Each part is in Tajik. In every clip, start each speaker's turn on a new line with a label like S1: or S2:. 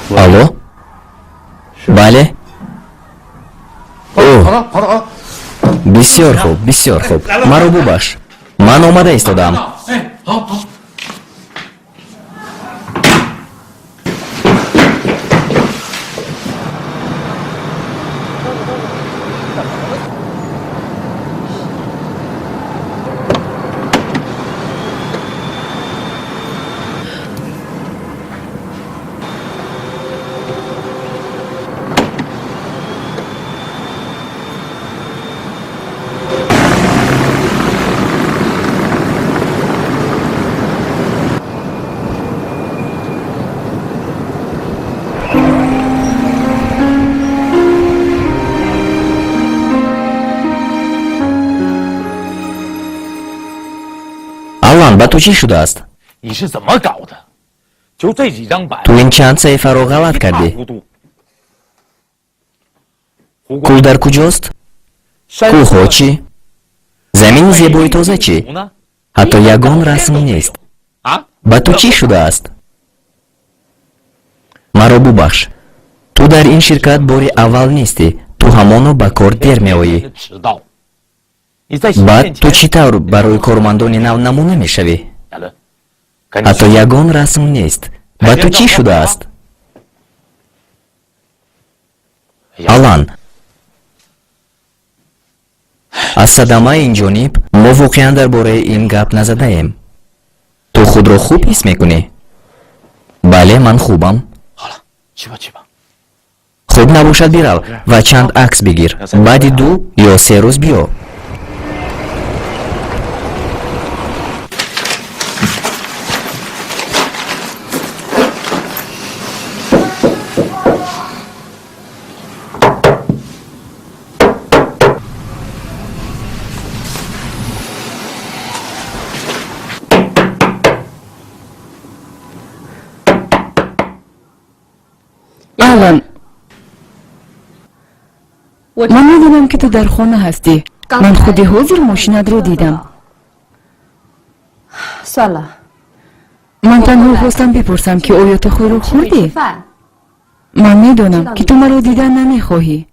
S1: Алло, бале. О, бисёр хуб, бисёр хуб. Маро бубахш, ман омада истодаам. Алан, ба ту чӣ шудааст?
S2: 你是怎么搞的？就这几张板，
S1: Ту ин чанд саҳифаро ғалат кардӣ.
S2: 糊涂。胡
S1: Кӯл дар куҷост?
S2: 山
S1: Кӯҳҳо чӣ? Замини зебои тоза чӣ?
S2: 图呢？
S1: Ҳатто ягон расм нест.
S2: 啊，
S1: Ба ту чӣ шудааст? Маро бубахш, ту дар ин ширкат бори аввал нестӣ. Ту ҳамоно ба кор дер меоӣ.
S2: 迟到。你在
S1: Баъд
S2: 面
S1: ту
S2: 前
S1: чӣ тавр барои кормандони нав намуна мешавӣ?
S2: 亚伦，赶紧
S1: Ҳатто ягон расм нест. Ба ту чӣ шудааст, Алан? Аз садамаи ин ҷониб мо воқеан дар бораи ин гап назадаем. Ту худро хуб ҳис мекунӣ? Бале, ман хубам.
S2: 好了，去吧去吧。
S1: Хуб набошад, бирав ва чанд акс бигир. Баъди 2 ё 3 рӯз биё.
S3: Алан, ман медонам, ки ту дар хона ҳастӣ. Ман худи ҳозир мошинатро дидам.
S4: 算了，
S3: Ман танҳо хостам бипурсам, ки оё ту хӯрок
S4: 吃
S3: хӯрдӣ.
S4: 饭。
S3: Ман медонам, ки ту маро дидан намехоҳӣ.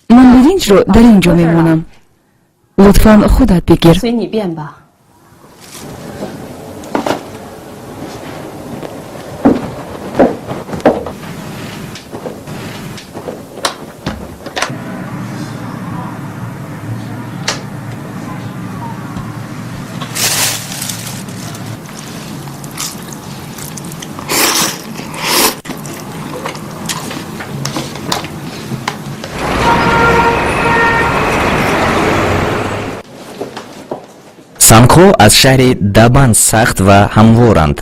S3: Ман биринҷро дар ин ҷо мемонам, лутфан худат бигир.
S4: 随你便吧。
S1: Сангҳо аз шаҳри Дабан сахт ва ҳамворанд.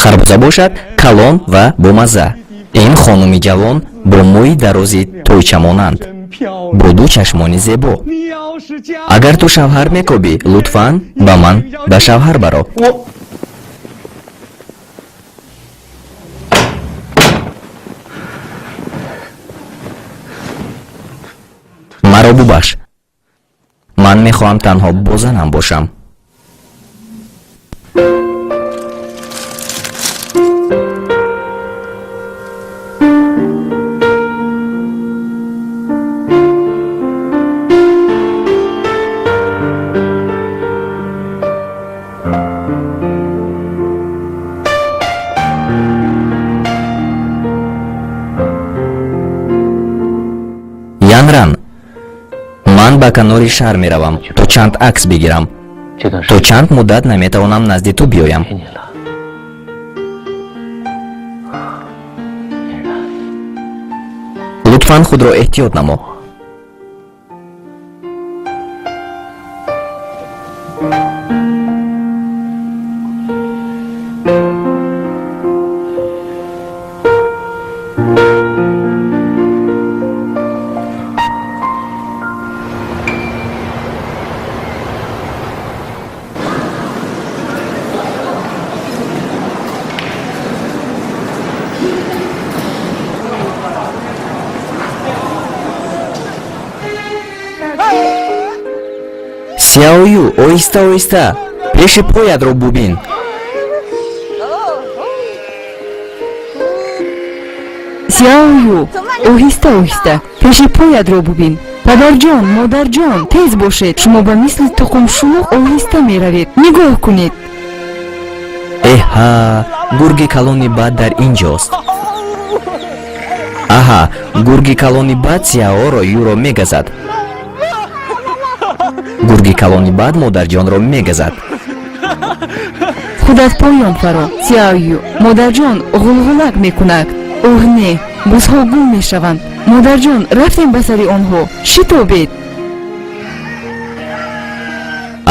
S1: Харбуза бошад калон ва бомазза. Ин хонуми ҷавон бо мӯи дарози тойчамонанд, бо ду чашмони зебо. Агар ту шавҳар мекобӣ, лутфан ба ман ба шавҳар баро.
S2: 我
S1: Маро бубахш, ман мехоҳам танҳо бо занам бошам. Янран, ман ба канори шаҳр меравам, то чанд акс бигирам.
S2: 这段
S1: То
S2: 时间
S1: чанд муддат наметавонам назди ту биёям.
S2: 陪你了，嫣然。
S1: Лутфан худро эҳтиёт намо. Сяою, оҳиста, оҳиста, пеши поятро бубин.
S3: Сяою, оҳиста, оҳиста, пеши поятро бубин. Падарҷон, модарҷон, тез бошед. Шумо ба мисли тухмшулуқ оҳиста меравед. Нигоҳ кунед.
S1: Эҳа, гурги калони бад дар ин ҷост. Аҳа, гурги калони бад Сяоро Юро мегазад. Гурги калони бад модарҷонро мегазад.
S3: Худат поён фаро, Сяою. Модарҷон, ғулғулак мекунад. Оҳ не, бузҳо гум мешаванд. Модарҷон, рафтем ба сари онҳо. Шитобед.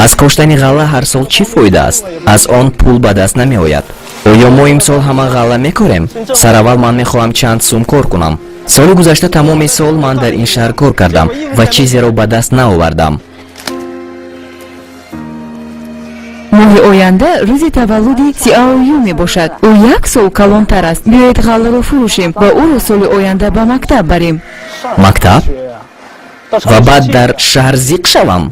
S1: Аз коштани ғалла ҳар сол чӣ фоида аст? Аз он пул ба даст намеояд. Оё мо имсол ҳама ғалла мекорем? Сараввал ман мехоҳам чанд сум кор кунам. Соли гузашта тамоми сол ман дар ин шаҳр кор кардам ва чизеро ба даст наовардам.
S3: Моҳи оянда рӯзи таваллуди Сиаою мебошад. Ӯ як сол калонтар аст. Биёед, ғалларо фурӯшем ва ӯро соли оянда ба мактаб барем.
S1: Мактаб ва баъд дар шаҳр зиқ шавам.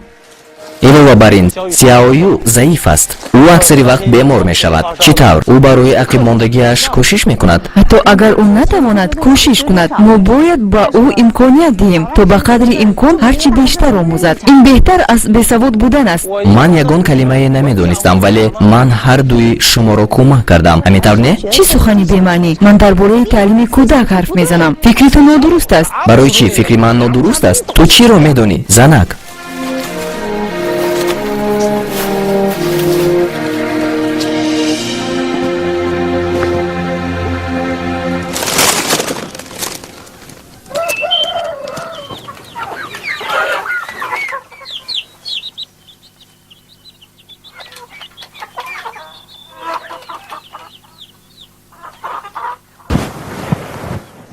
S1: Илова бар ин, Сяою заиф аст. Ӯ аксари вақт бемор мешавад. Чӣ тавр ӯ барои ақибмондагиаш кӯшиш мекунад?
S3: Ҳатто агар ӯ натавонад кӯшиш кунад, мо бояд ба ӯ имконият диҳем, то ба қадри имкон ҳар чӣ бештар омӯзад. Ин беҳтар аз бесавод будан аст.
S1: Ман ягон калимае намедонистам, вале ман ҳардуи шуморо кӯмак кардам, ҳамин тавр не?
S3: Чӣ сухани бемаънӣ! Ман дар бораи таълими кӯдак ҳарф мезанам. Фикри ту нодуруст аст.
S1: Барои чӣ фикри ман нодуруст аст? Ту чиро медонӣ, занак?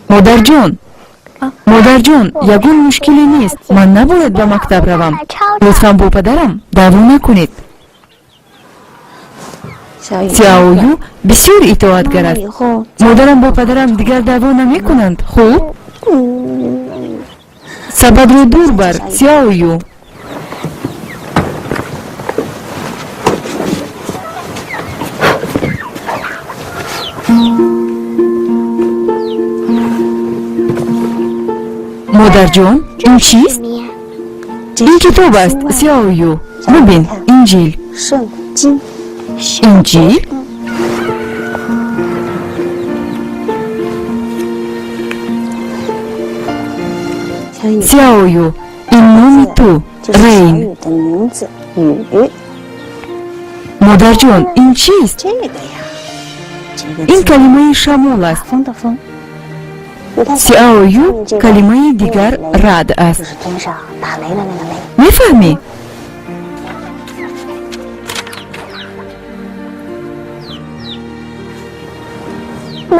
S3: Модарҷон, модарҷон, ягон мушкиле нест. Ман набояд ба мактаб равам. Лутфан бо падарам даъво накунед. Сяою бисёр итоатгар аст. Модарам бо падарам дигар даъво намекунанд, хуб? Сабадро дур бар, Сяою. Модарҷон, ин чист? Ин китоб аст, Сяою. Бубин, Инҷил. Инҷил. Сяою, ин номи ту Рейн. Модарҷон, ин чист? Ин калимаи шамол аст. Сяою калимаи дигар рад аст. Мефаҳмӣ?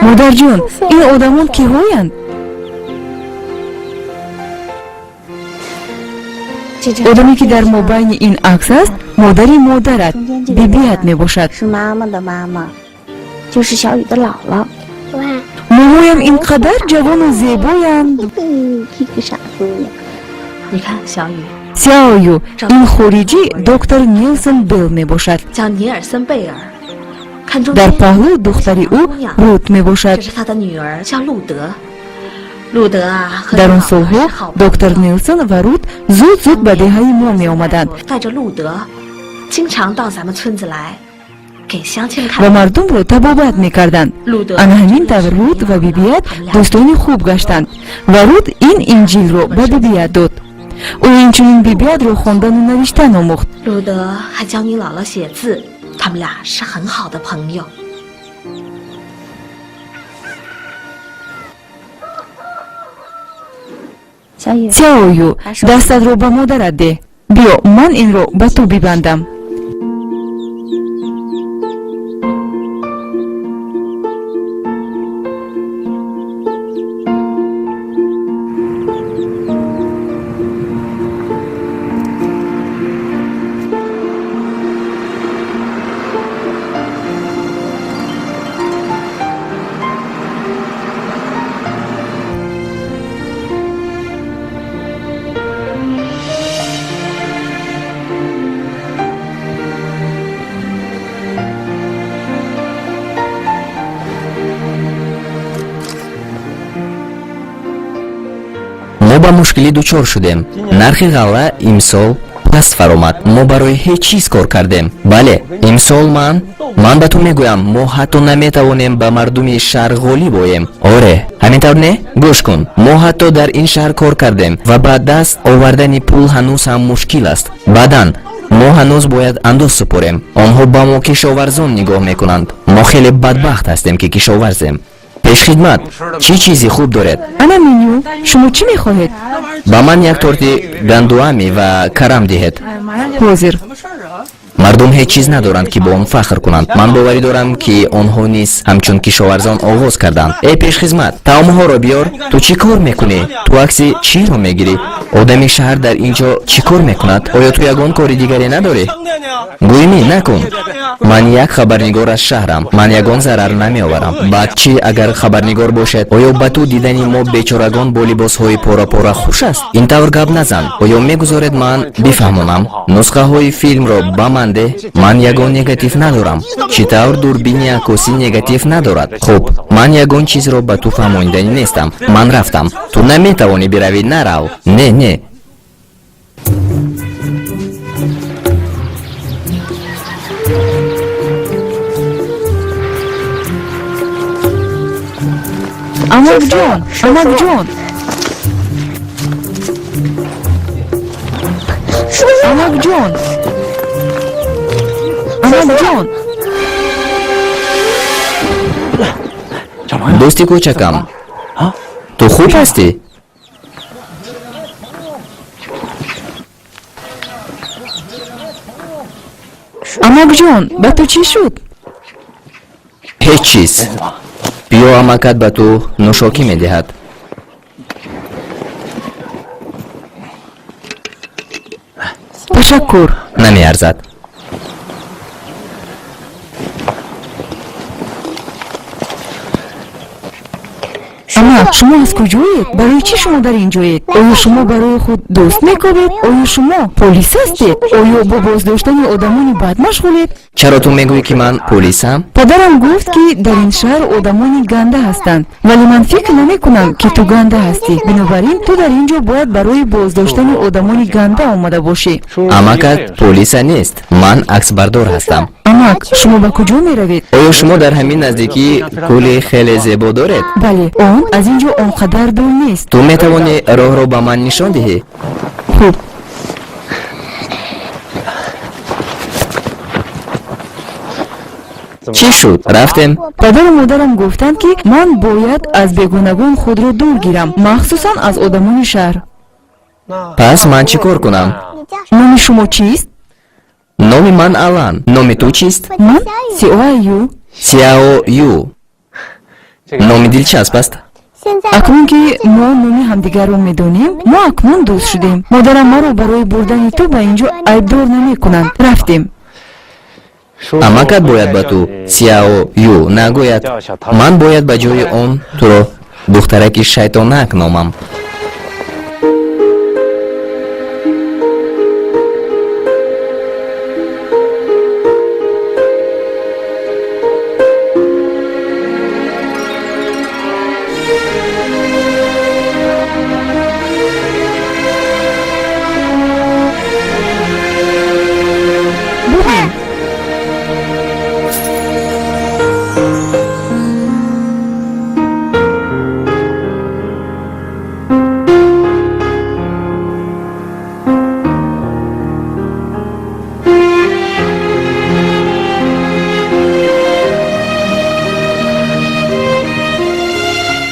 S3: Модарҷон, ин одамон киҳоянд? Одаме, ки дар мобайни ин акс аст, модари модарат, бибият мебошад. Мӯҳоям ин қадар ҷавону зебоянд. Сяою, ин хориҷӣ доктор Нилсон Белл мебошад. Дар паҳлӯ духтари ӯ Рут мебошад. Дар он солҳо доктор Нилсон ва Рут зуд зуд ба деҳаи мо меомаданд ва мардумро табобат мекарданд. Ана ҳамин тавр Рут ва бибият дӯстони хуб гаштанд ва Рут ин Инҷилро ба бибият дод. Ӯ инчунин бибиятро хондану навиштан омӯхт.
S4: 他们俩是很好的朋友。
S3: Сяою, дастатро ба модарат деҳ. Биё, ман инро ба ту бибандам.
S1: Мо ба мушкилӣ дучор шудем. Нархи ғалла имсол паст фаромад. Мо барои ҳеҷ чиз кор кардем. Бале, имсол ман ба ту мегӯям, мо ҳатто наметавонем ба мардуми шаҳр ғолиб оем. Оре, ҳамин тавр не? Гӯш кун, мо ҳатто дар ин шаҳр кор кардем ва ба даст овардани пул ҳанӯз ҳам мушкил аст. Баъдан мо ҳанӯз бояд андоз супорем. Онҳо ба мо кишоварзон нигоҳ мекунанд. Мо хеле бадбахт ҳастем, ки кишоварзем. Пешхидмат, чӣ чизи хуб доред?
S3: Ана меню. Шумо чӣ мехоҳед?
S1: Ба ман як торти гандуами ва карам диҳед.
S3: Ҳозир.
S1: Мардум ҳеҷ чиз надоранд, ки бо он фахр кунанд. Ман боварӣ дорам, ки онҳо низ ҳамчун кишоварзон оғоз карданд. Эй пешхизмат, таомҳоро биёр. Ту чӣ кор мекунӣ? Ту акси чиро мегирӣ? Одами шаҳр дар ин ҷо чӣ кор мекунад? Оё ту ягон кори дигаре надорӣ? Гӯймӣ накун. Ман як хабарнигор аз шаҳрам. Ман ягон зарар намеоварам. Баъд чӣ агар хабарнигор бошед? Оё ба ту дидани мо бечорагон бо либосҳои пора-пора хуш аст? Ин тавр гап назан. Оё мегузоред ман бифаҳмонам? Нусхаҳои филмро ба ман деҳ. Ман ягон негатив надорам. Чӣ тавр дурбини аккосӣ негатив надорад? Хуб, ман ягон чизро ба ту фаҳмониданӣ нестам. Ман рафтам. Ту наметавонӣ биравӣ. Нарав. Не, не.
S3: Амакҷон, амакҷон, амакҷон, амакҷон.
S1: Дӯсти кӯчакам, ту хуб ҳастӣ?
S3: Амакҷон, ба ту чӣ шуд?
S1: Ҳеҷ чиз. Биё, амакат ба ту нӯшокӣ медиҳад.
S3: Ташаккур.
S1: Намеарзад.
S3: Амак, шумо аз куҷоед? Барои чӣ шумо дар ин ҷоед? Оё шумо барои худ дӯст мекобед? Оё шумо полис ҳастед? Оё бо боздоштани одамони бад машғулед?
S1: Чаро ту мегӯӣ, ки ман полисам?
S3: Падарам гуфт, ки дар ин шаҳр одамони ганда ҳастанд, вале ман фикр намекунам, ки ту ганда ҳастӣ. Бинобар ин ту дар ин ҷо бояд барои боздоштани одамони ганда омада бошӣ.
S1: Амакат полиса нест. Ман аксбардор ҳастам.
S3: Амак, шумо ба куҷо меравед?
S1: Оё шумо дар ҳамин наздикӣ кӯли хеле зебо доред?
S3: Бале, он аз ин ҷо он қадар дур нест.
S1: Ту метавонӣ роҳро ба ман нишон диҳӣ?
S3: Хуб.
S1: Чӣ шуд? Рафтем.
S3: Падару модарам гуфтанд, ки ман бояд аз бегонагон худро дур гирам, махсусан аз одамони шаҳр.
S1: Пас ман чӣ кор кунам?
S3: Номи шумо чист?
S1: Номи ман Алан. Номи ту чист?
S3: Ман Сиоаю.
S1: Сяо Ю. Номи дилчасп аст.
S3: Акнун ки мо номи ҳамдигарро медонем, мо акнун дӯст шудем. Модарам маро барои бурдани ту ба ин ҷо айбдор намекунанд. Рафтем.
S1: Амакат бояд ба ту Сяо Ю нагӯяд. Ман бояд ба ҷои он туро духтараки шайтонак номам.
S3: Бубин.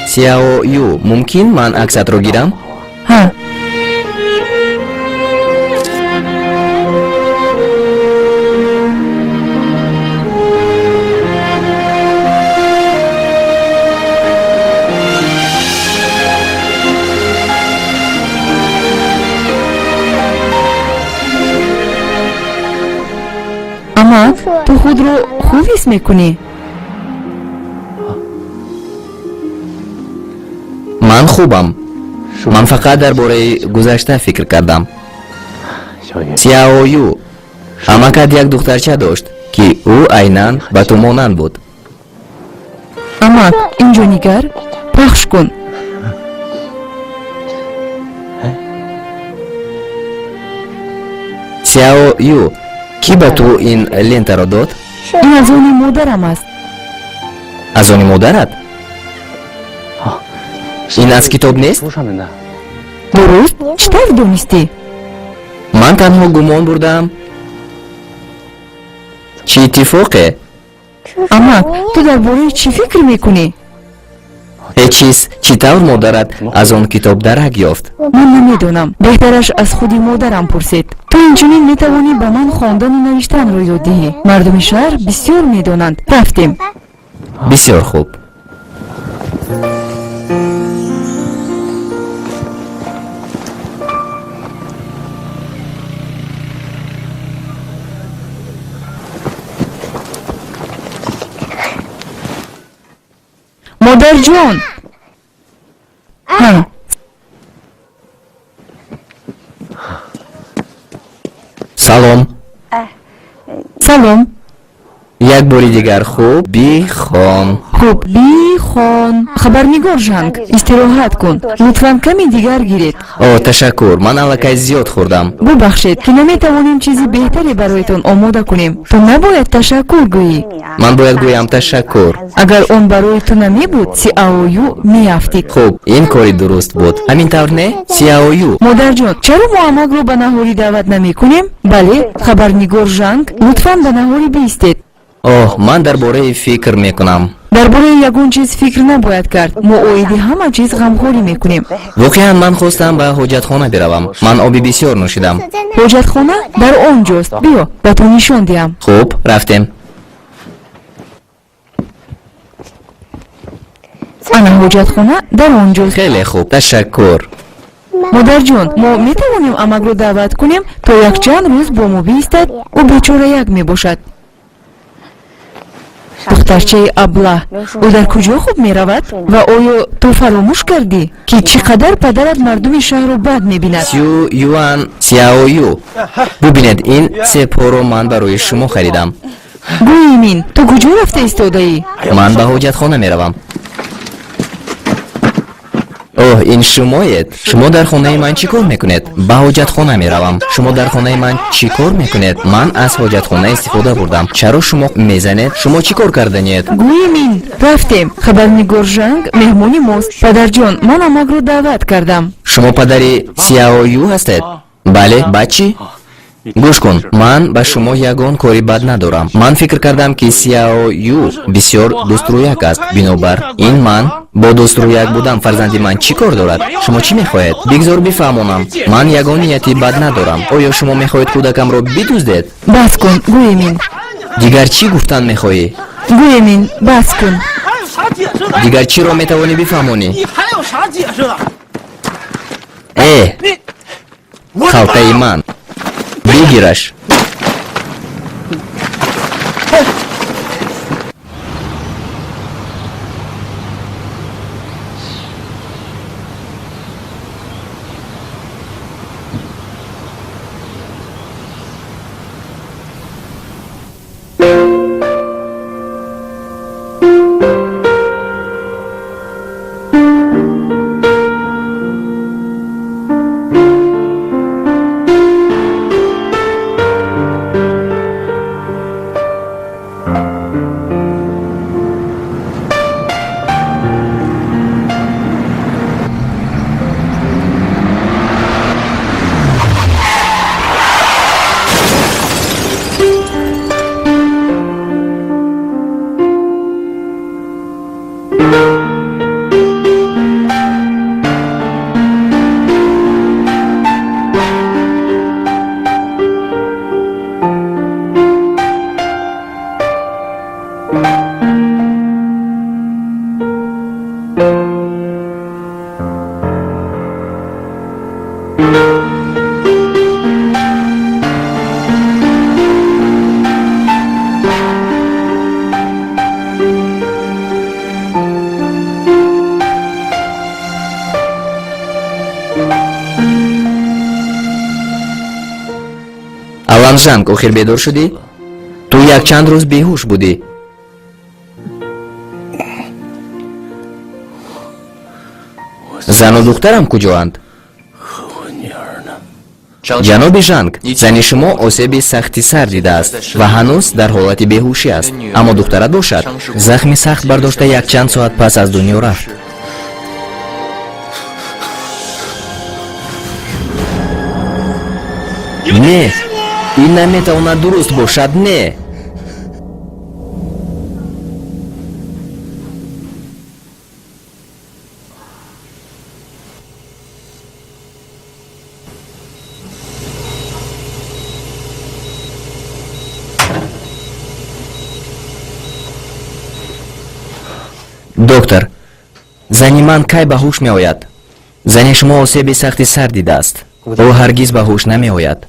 S1: Сяо Ю, мумкин ман аксатро гирам?
S3: Ҳа. Амак, ту худро хуб ҳис мекунӣ?
S1: Ман хубам. Ман фақат дар бораи гузашта фикр кардам. Сяо Ю, амакат як духтарча дошт, ки ӯ айнан ба ту монанд буд.
S3: Амак, ин ҷо нигар, пахш кун.
S1: Сяо Ю, кӣ ба ту ин лентаро дод?
S3: Ин аз они модарам аст.
S1: Аз они модарат? Ин аз китоб нест?
S2: 书上面的。
S3: Дуруст, чӣ тавр донистӣ?
S1: Ман танҳо гумон бурдаам. Чӣ иттифоқе?
S3: Амак, ту дар бораи чӣ фикр мекунӣ?
S1: Ҳеҷ чиз. Чӣ тавр модарат аз он китоб дарак ёфт?
S3: Ман намедонам, беҳтараш аз худи модарам пурсед. Ту инчунин метавонӣ ба ман хондану навиштанро ёд диҳӣ. Мардуми шаҳр бисёр медонанд. Рафтем.
S1: Бисёр хуб.
S3: Модарҷон, ҳа.
S1: Салом.
S3: Салом.
S1: Як бори дигар хуб бихон.
S3: Хуб бихон. Хабарнигор Жанг, истироҳат кун, лутфан каме дигар гиред.
S1: О, ташаккур, ман аллакай зиёд хӯрдам.
S3: Бубахшед, ки наметавонем чизи беҳтаре бароятон омода кунем. Ту набояд ташаккур гӯӣ.
S1: Ман бояд гӯям ташаккур.
S3: Агар он барои ту намебуд, Сиаою меафтид.
S1: Хуб, ин кори дуруст буд, ҳамин тавр не, Сиаою?
S3: Модарҷон, чаро мо амакро ба наҳорӣ даъват намекунем? Бале, хабарнигор Жанг, лутфан ба наҳорӣ биистед.
S1: Оҳ, ман дар бораи фикр мекунам.
S3: Дар бораи ягон чиз фикр набояд кард. Мо оиди ҳама чиз ғамхорӣ мекунем.
S1: Воқеан, ман хостам ба ҳоҷатхона биравам. Ман оби бисёр нӯшидам.
S3: Ҳоҷатхона дар он ҷост, биё, ба ту нишон диҳам.
S1: Хуб, рафтем.
S3: Ана, ҳоҷатхона дар он ҷост.
S1: Хеле хуб, ташаккур.
S3: Модарҷон, мо метавонем амакро даъват кунем, то якчанд рӯз бо мо биистад. Ӯ бечора як мебошад. Духтарчаи аблаҳ, ӯ дар куҷо хуб меравад? Ва оё ту фаромӯш кардӣ, ки чӣ қадар падарат мардуми шаҳрро бад мебинад?
S1: Сю Юан, Сяою, бубинед, ин себҳоро ман барои шумо харидам.
S3: Гӯи мин, ту куҷо рафта истодаӣ?
S1: Ман ба ҳоҷатхона меравам. Оҳ, ин шумоед? Шумо дар хонаи ман чӣ кор мекунед? Ба ҳоҷатхона меравам. Шумо дар хонаи ман чӣ кор мекунед? Ман аз ҳоҷатхона истифода бурдам. Чаро шумо мезанед? Шумо чӣ кор карданиед?
S3: Гӯи мин, рафтем. Хабарнигор Жанг меҳмони мост. Падарҷон, ман амакро даъват кардам.
S1: Шумо падари Сяою ҳастед? Бале, баъд чӣ? Гӯш кун, ман ба шумо ягон кори бад надорам. Ман фикр кардам, ки Сяою бисёр дӯстрӯяк аст. Бинобар ин ман бо дӯстрӯяк будан фарзанди ман чӣ кор дорад? Шумо чӣ мехоҳед? Бигзор бифаҳмонам, ман ягон нияти бад надорам. Оё шумо мехоҳед кӯдакамро бидуздед?
S3: Бас кун, Гӯемин.
S1: Дигар чӣ гуфтан мехоҳӣ?
S3: Гӯемин, бас кун.
S1: Дигар чиро метавонӣ бифаҳмонӣ? Э, халтаи ман, бигираш. Алан Жанг, охир бедор шудӣ? Ту якчанд рӯз беҳуш будӣ. Зану духтарам куҷоанд? Ҷаноби Жанг, зани шумо осеби сахти сар дидааст ва ҳанӯз дар ҳолати беҳушӣ аст. Аммо духтарат бошад, захми сахт бардошта якчанд соат пас аз дунё рафт. Не, ин наметавонад дуруст бошад, не. Доктор, зани ман кай ба ҳуш меояд? Зани шумо осеби сахти сар дидааст. Ӯ ҳаргиз ба ҳуш намеояд.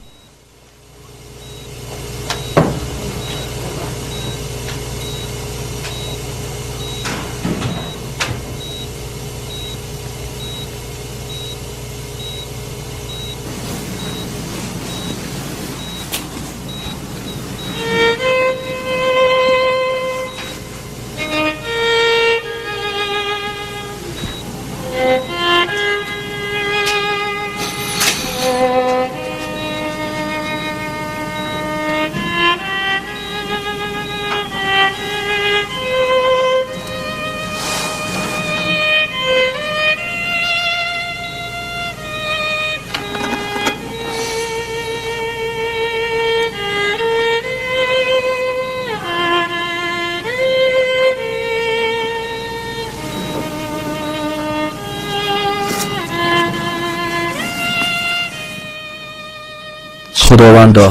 S1: Худовандо,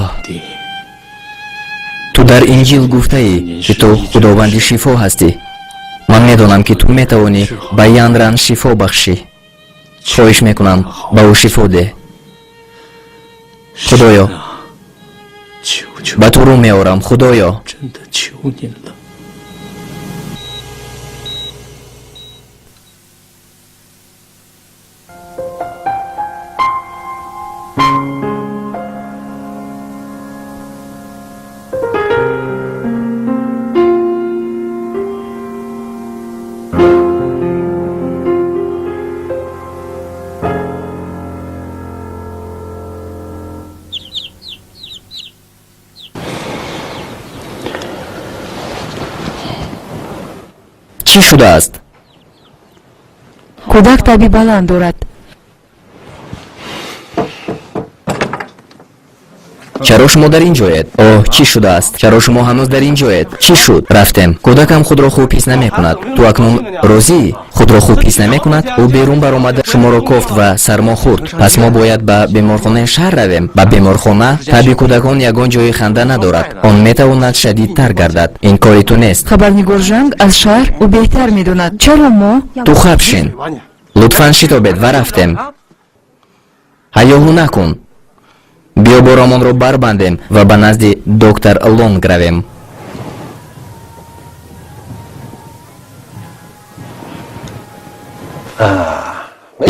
S1: ту дар Инҷил гуфтаӣ, ки ту худованди шифо ҳастӣ. Ман медонам, ки ту метавонӣ ба Янран шифо бахшӣ. Хоҳиш мекунам, ба ӯ шифо деҳ. Худоё, ба ту рӯ меорам, Худоё. Чӣ шудааст?
S3: Кӯдак таби баланд дорад.
S1: Чаро шумо дар ин ҷоед? Оҳ, чӣ шудааст? Чаро шумо ҳанӯз дар ин ҷоед? Чӣ шуд? Рафтем. Кӯдакам худро хуб ҳис намекунад. Ту акнун розӣ? Худро хуб ҳис намекунад? Ӯ берун баромада шуморо кофт ва сармо хӯрд. Пас мо бояд ба беморхонаи шаҳр равем. Ба беморхона? Таби кӯдакон ягон ҷои ханда надорад. Он метавонад шадидтар гардад. Ин кори ту нест.
S3: Хабарнигор Жанг аз шаҳр, ӯ беҳтар медонад. Чаро мо?
S1: Ту хаб шин. Лутфан шитобед ва рафтем. Ҳаёҳу накун. Биё борамонро барбандем ва ба назди доктор Лонг равем.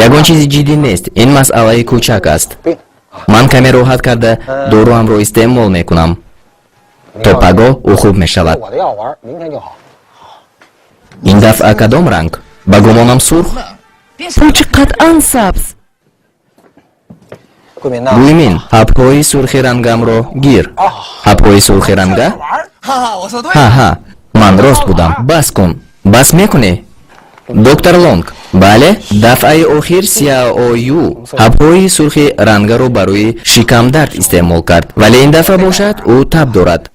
S1: Ягон чизи ҷиддӣ нест. Ин масъалаи кӯчак аст. Ман каме роҳат карда доруамро истеъмол мекунам. То пагоҳ ӯ хуб мешавад. Ин дафъа кадом ранг? Ба гумонам сурх?
S3: Пулчи қатъан сабз.
S1: Гуймин, ҳабҳои сурхи рангамро гир. Ҳабҳои сурхи ранга? Ҳа, ҳа, ман рост будам. Бас кун. Бас мекунӣ? Доктор Лонг, бале, дафъаи охир Сяою ҳабҳои сурхи рангаро барои шикамдард истеъмол кард, вале ин дафъа бошад ӯ таб дорад.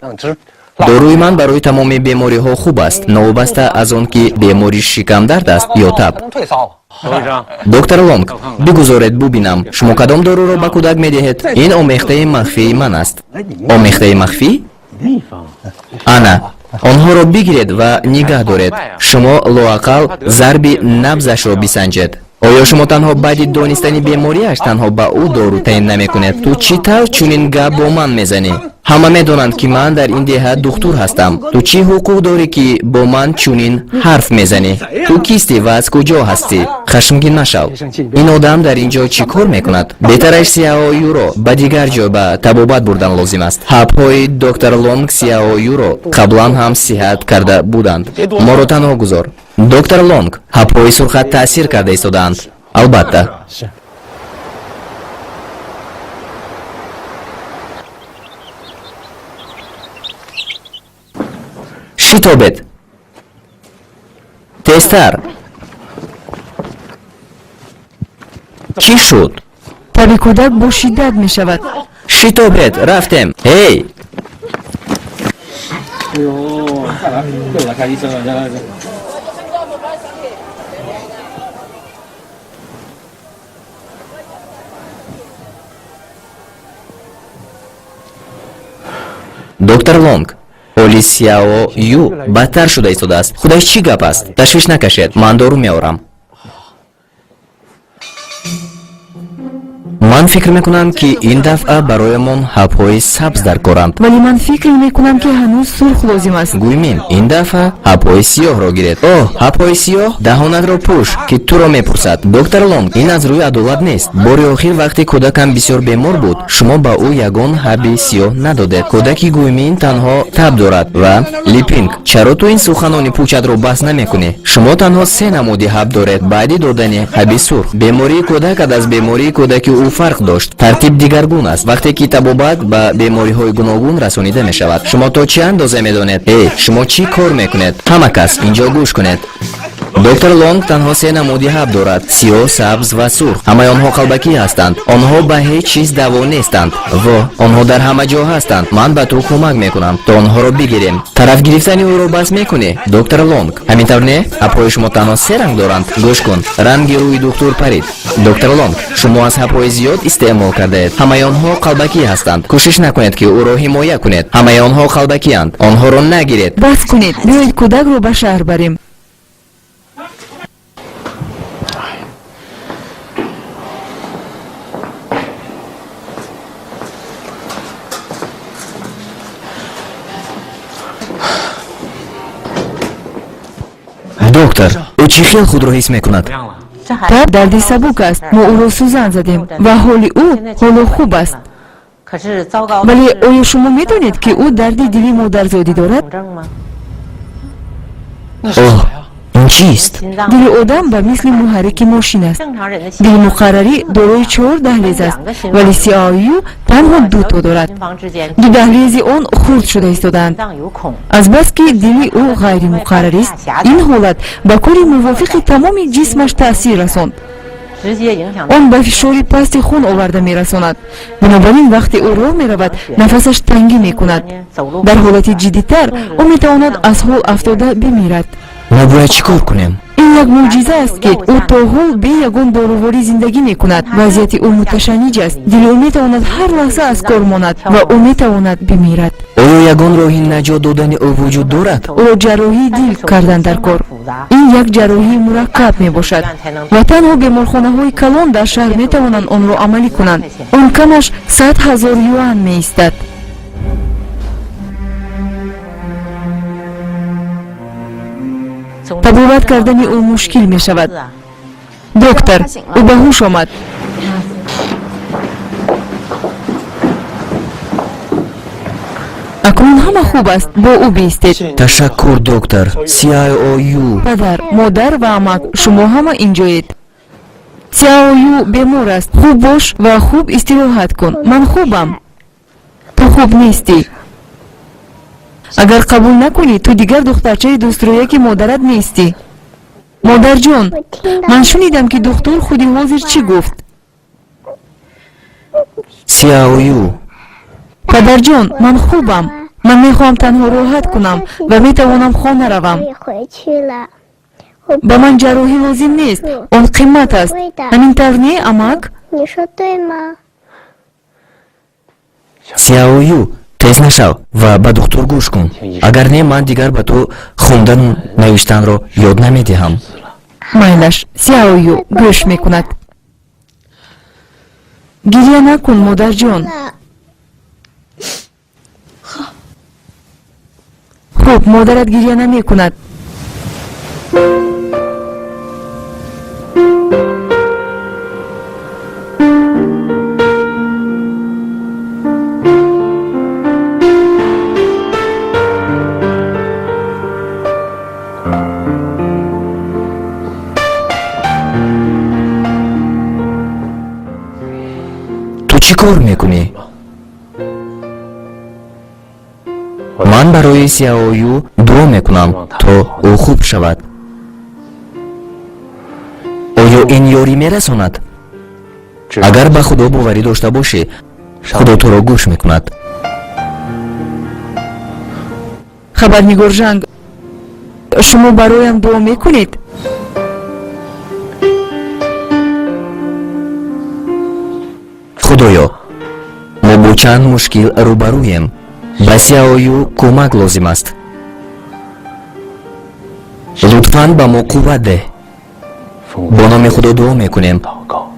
S1: Доруи ман барои тамоми бемориҳо хуб аст, новобаста аз он ки бемори шикамдард аст ё таб. Доктор Лонг, бигузоред бубинам, шумо кадом доруро ба кӯдак медиҳед? Ин омехтаи махфии ман аст. Омехтаи махфӣ? Ана, онҳоро бигиред ва нигаҳ доред. Шумо лоақал зарби набзашро бисанҷед. Оё шумо танҳо баъди донистани бемориаш танҳо ба ӯ дору таъин намекунед? Ту чӣ тавр чунин гап бо ман мезанӣ? Ҳама медонанд, ки ман дар ин деҳа духтур ҳастам. Ту чӣ ҳуқуқ дорӣ, ки бо ман чунин ҳарф мезанӣ? Ту кистӣ ва аз куҷо ҳастӣ? Хашмгин машав. Ин одам дар ин ҷо чӣ кор мекунад? Беҳтараш Сяоюро ба дигар ҷой ба табобат бурдан лозим аст. Ҳабҳои доктор Лонг Сяоюро қаблан ҳам сиҳат карда буданд. Моро танҳо гузор. Доктор Лонг, ҳабҳои сурхат таъсир карда истодаанд. Албатта. Шитобед, тезтар! Чӣ шуд?
S3: Таби кӯдак бо шиддат мешавад.
S1: Шитобед, рафтем! Эй! Доктор Лонг, ҳоли Сяо Ю бадтар шуда истодааст. Худаш чӣ гап аст? Ташвиш накашед, ман дору меорам. Ман фикр мекунам, ки ин дафъа бароямон ҳабҳои сабз даркоранд.
S3: Вале ман фикр мекунам, ки ҳанӯз сурх лозим аст.
S1: Гуймин, ин дафъа ҳабҳои сиёҳро гиред. Оҳ, ҳабҳои сиёҳ? Даҳонатро пӯш, ки туро мепурсад. Доктор Лонг, ин аз рӯи адолат нест. Бори охир, вақте кӯдакам бисёр бемор буд, шумо ба ӯ ягон ҳаби сиёҳ надодед. Кӯдаки Гуймин танҳо таб дорад. Ва Липинг, чаро ту ин суханони пучатро бас намекунӣ? Шумо танҳо се намуди ҳаб доред. Баъди додани ҳаби сурх бемории кӯдакат аз бемории кӯдаки ӯ фарқ дошт. Тартиб дигаргун аст, вақте ки табобат ба бемориҳои гуногун расонида мешавад. Шумо то чӣ андоза медонед? Эй, шумо чӣ кор мекунед? Ҳама кас инҷо гӯш кунед. Доктор Лонг танҳо се намуди ҳаб дорад: сиёҳ, сабз ва сурх. Ҳамаи онҳо қалбакӣ ҳастанд. Онҳо ба ҳеҷ чиз даво нестанд. Во, онҳо дар ҳама ҷо ҳастанд. Ман ба ту кӯмак мекунам, то онҳоро бигирем. Тараф гирифтани ӯро бас мекунӣ, доктор Лонг? Ҳамин тавр, не? Ҳабҳои шумо танҳо се ранг доранд. Гӯш кун, ранги рӯи духтур парид. Доктор Лонг, шумо аз ҳабҳои зиёд истеъмол кардаед. Ҳамаи онҳо қалбакӣ ҳастанд. Кӯшиш накунед, ки ӯро ҳимоя кунед. Ҳамаи онҳо қалбакианд. Онҳоро нагиред.
S3: Бас кунед, биёед, кӯдакро ба шаҳр барем.
S1: Доктор, ӯ чӣ хел худро ҳис мекунад?
S3: Таб дарди сабук аст. Мо ӯро сӯзан задем ва ҳоли ӯ ҳоло хуб аст. Вале оё шумо медонед, ки ӯ дарди дили модарзодӣ дорад?
S1: Оҳ, ин чист?
S3: Дили одам ба мисли муҳаррики мошин аст. Дили муқаррарӣ дорои чор даҳлез аст, вале Сиаою танҳо дуто дорад. Ду даҳлези он хурд шуда истодаанд, азбаски дили ӯ ғайримуқаррарист. Ин ҳолат ба кори мувофиқи тамоми ҷисмаш таъсир расонд. Он ба фишори пасти хун оварда мерасонад. Бинобар ин, вақте ӯ роҳ меравад, нафасаш тангӣ мекунад. Дар ҳолати ҷиддитар ӯ метавонад аз ҳол афтода бимирад.
S1: Мо бояд чӣ кор кунем?
S3: Ин як мӯъҷиза аст, ки ӯ то ҳол бе ягон доруворӣ зиндагӣ мекунад. Вазъияти ӯ муташанниҷ аст. Дили ӯ метавонад ҳар лаҳза аз кор монад ва ӯ метавонад бимирад.
S1: Оё ягон роҳи наҷот додани ӯ вуҷуд дорад?
S3: Ӯро ҷарроҳии дил кардан дар кор. Ин як ҷарроҳии мураккаб мебошад ва танҳо беморхонаҳои калон дар шаҳр метавонанд онро амалӣ кунанд. Он камаш 100 000 юан меистад. Табобат кардани ӯ мушкил мешавад. Доктор, ӯ ба ҳуш омад. Акнун ҳама хуб аст, бо ӯ биистед.
S1: Ташаккур, доктор Сиаою.
S3: Падар, модар ва амак, шумо ҳама инҷоед. Сяою бемор аст. Хуб бош ва хуб истироҳат кун. Ман хубам. Ту хуб нестӣ. Агар қабул накунӣ, ту дигар духтарчаи дӯстрӯяки модарат нестӣ. Модарҷон, ман шунидам, ки духтур худи ҳозир чӣ гуфт.
S1: Сиаою.
S3: Падарҷон, ман хубам. Ман мехоҳам танҳо роҳат кунам ва метавонам хона равам. Ба ман ҷарроҳӣ лозим нест, он қимат аст. Ҳамин тавр, не, амак?
S1: Сиаою, тез нашав ва ба духтур гӯш кун. Агар не, ман дигар ба ту хондану навиштанро ёд намедиҳам.
S3: Майлаш, Сяою гӯш мекунад. Гиря накун, модарҷон. Хуб, модарат гиря намекунад.
S1: Ту чӣ кор мекунӣ? Ман барои Сяою дуо мекунам, то ӯ хуб шавад. Оё ин ёрӣ мерасонад? Агар ба Худо боварӣ дошта бошӣ, Худо туро гӯш мекунад.
S3: Хабарнигор Жанг, шумо бароям дуо мекунед?
S1: Худоё, мо бо чанд мушкил рӯбарӯем. Ба Сяою кӯмак лозим аст. Лутфан ба мо қувват деҳ. Бо номи Худо дуо мекунем.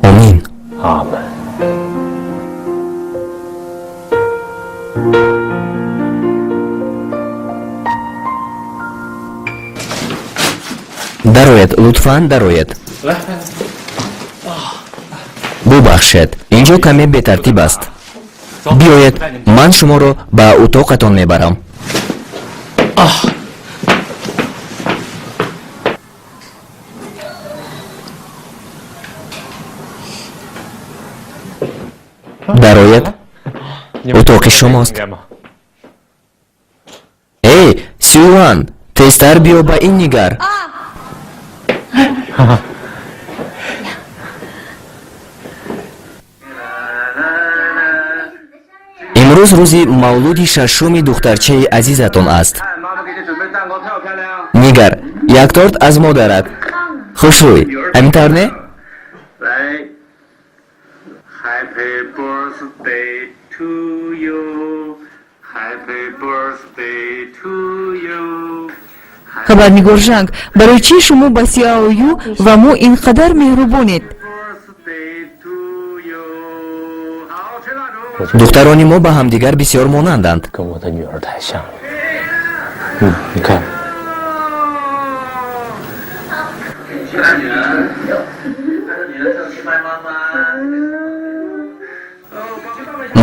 S1: Омин. Дароед, лутфан дароед. Бубахшед, инҷо каме бетартиб аст. Биёед, ман шуморо ба утоқатон мебарам. Дароед, утоқи шумост. Эй, Сюан, тезтар биё, ба ин нигар. Имрӯз рӯзи мавлуди шашуми духтарчаи азизатон аст. Нигар, як торт аз модарат. Хушрӯй, ҳамин тавр не?
S3: Хабарнигор Жанг, барои чӣ шумо ба Сяою ва мо ин қадар меҳрубонед?
S1: Духтарони мо ба ҳамдигар бисёр монанданд.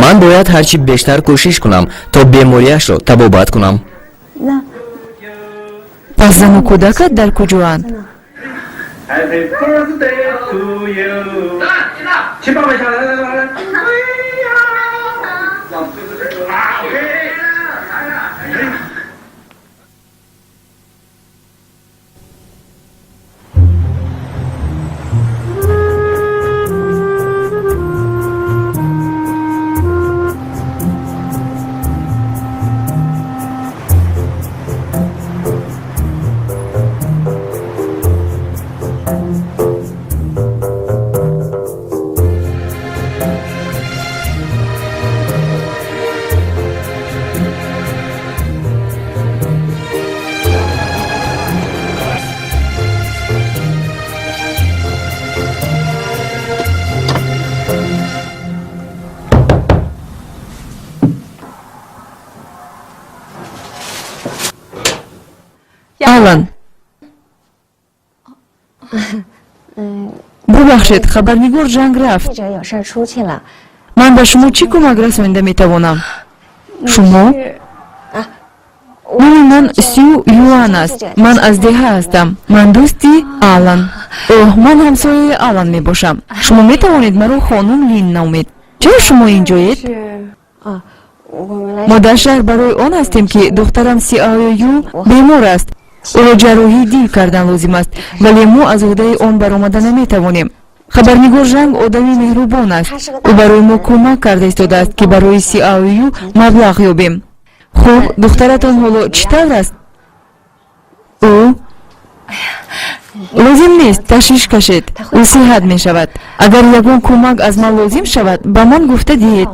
S1: Ман бояд ҳарчи бештар кӯшиш кунам, то бемориашро табобат кунам.
S3: Пас зану кӯдакат дар куҷоанд? Алан, бубахшед, хабарнигор Жанг рафт. Ман ба шумо чӣ кӯмак расонида метавонам? Шумо? Номи ман Сю Юан аст. Ман аз деҳа ҳастам. Ман дӯсти Алан. Оҳ, ман ҳамсояи Алан мебошам. Шумо метавонед маро хонум Лин номед. Чаро шумо инҷоед? Мо дар шаҳр барои он ҳастем, ки духтарам Сиаою бемор аст. Ӯро ҷарроҳии дил кардан лозим аст, вале мо аз ӯҳдаи он баромада наметавонем. Хабарнигор Жанг одами меҳрубон аст. Ӯ барои мо кӯмак карда истодааст, ки барои Сиаою маблағ ёбем. Хуб, духтаратон ҳоло чӣ тавр аст? Ӯ лозим нест ташвиш кашед, ӯ сиҳат мешавад. Агар ягон кӯмак аз ман лозим шавад, ба ман гуфта диҳед.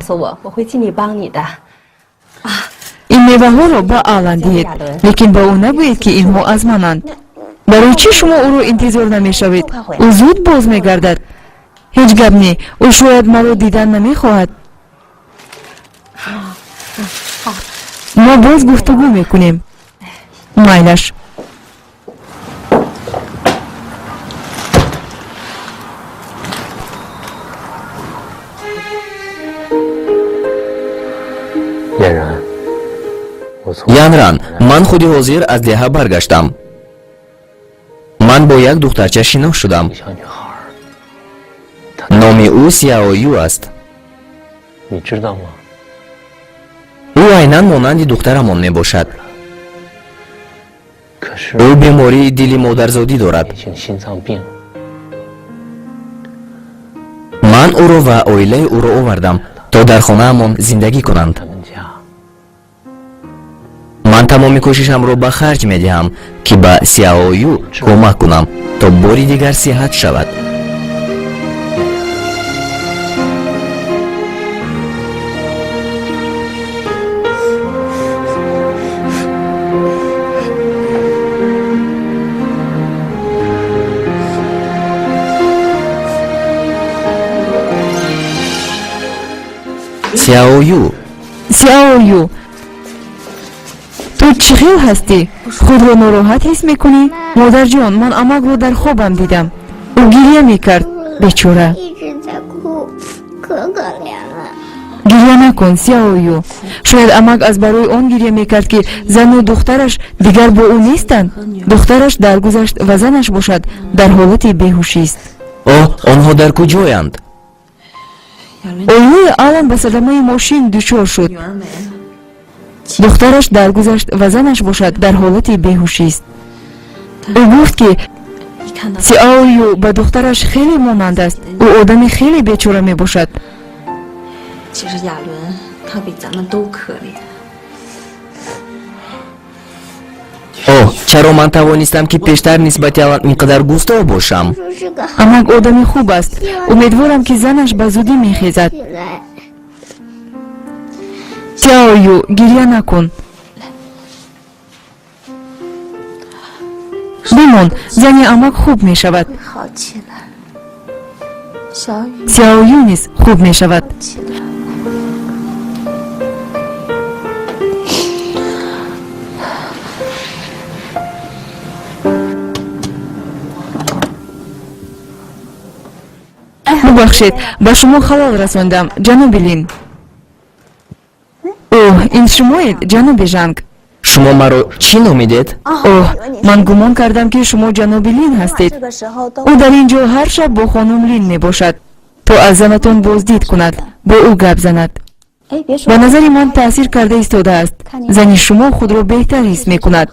S3: Ин меваҳоро ба Алан диҳед, лекин ба ӯ нагӯед, ки инҳо аз мананд. Барои чӣ шумо ӯро интизор намешавед? Ӯ зуд боз мегардад. Ҳеҷ гап не, ӯ шояд маро дидан намехоҳад. Мо боз гуфтугӯ мекунем. Майлаш.
S1: Янран, ман худи ҳозир аз деҳа баргаштам. Ман бо як духтарча шинос шудам. Номи ӯ Сяою аст. Ӯ айнан монанди духтарамон мебошад. Ӯ бемории дили модарзодӣ дорад. Ман ӯро ва оилаи ӯро овардам, то дар хонаамон зиндагӣ кунанд. Ман тамоми кӯшишамро ба харҷ медиҳам, ки ба Сяою кӯмак кунам, то бори дигар сиҳат шавад. Сяою.
S3: Сяою, ту чӣ хел ҳастӣ? Худро нороҳат ҳис мекунӣ? Модарҷон, ман амакро дар хобам дидам. Ӯ гирья мекард, бечора. Гирья накун, Сяою. Шояд амак аз барои он гирья мекард, ки зану духтараш дигар бо ӯ нестанд. Духтараш даргузашт ва занаш бошад дар ҳолати беҳушист.
S1: Оҳ, онҳо дар куҷоянд?
S3: Оилаи Алан ба садамаи мошин дучор шуд. Духтараш даргузашт ва занаш бошад дар ҳолати беҳушист. Ӯ гуфт, ки Сяою ба духтараш хеле монанд аст. Ӯ одами хеле бечора мебошад.
S1: Оҳ, чаро ман тавонистам, ки пештар нисбати Алан ин қадар густоҳ бошам?
S3: Амак одами хуб аст. Умедворам, ки занаш ба зудӣ мехезад. Сяою, гирья накун. Бимон, зани амак хуб мешавад. Сяою низ хуб мешавад. Бубахшед, ба шумо халал расондам, ҷаноби Лин. Оҳ, ин шумоед, ҷаноби Жанг?
S1: Шумо маро чӣ номидед?
S3: Оҳ, ман гумон кардам, ки шумо ҷаноби Лин ҳастед. Ӯ дар ин ҷо ҳар шаб бо хонум Лин мебошад, то аз занатон боздид кунад, бо ӯ гап занад. Ба назари ман таъсир карда истодааст. Зани шумо худро беҳтар ҳис мекунад.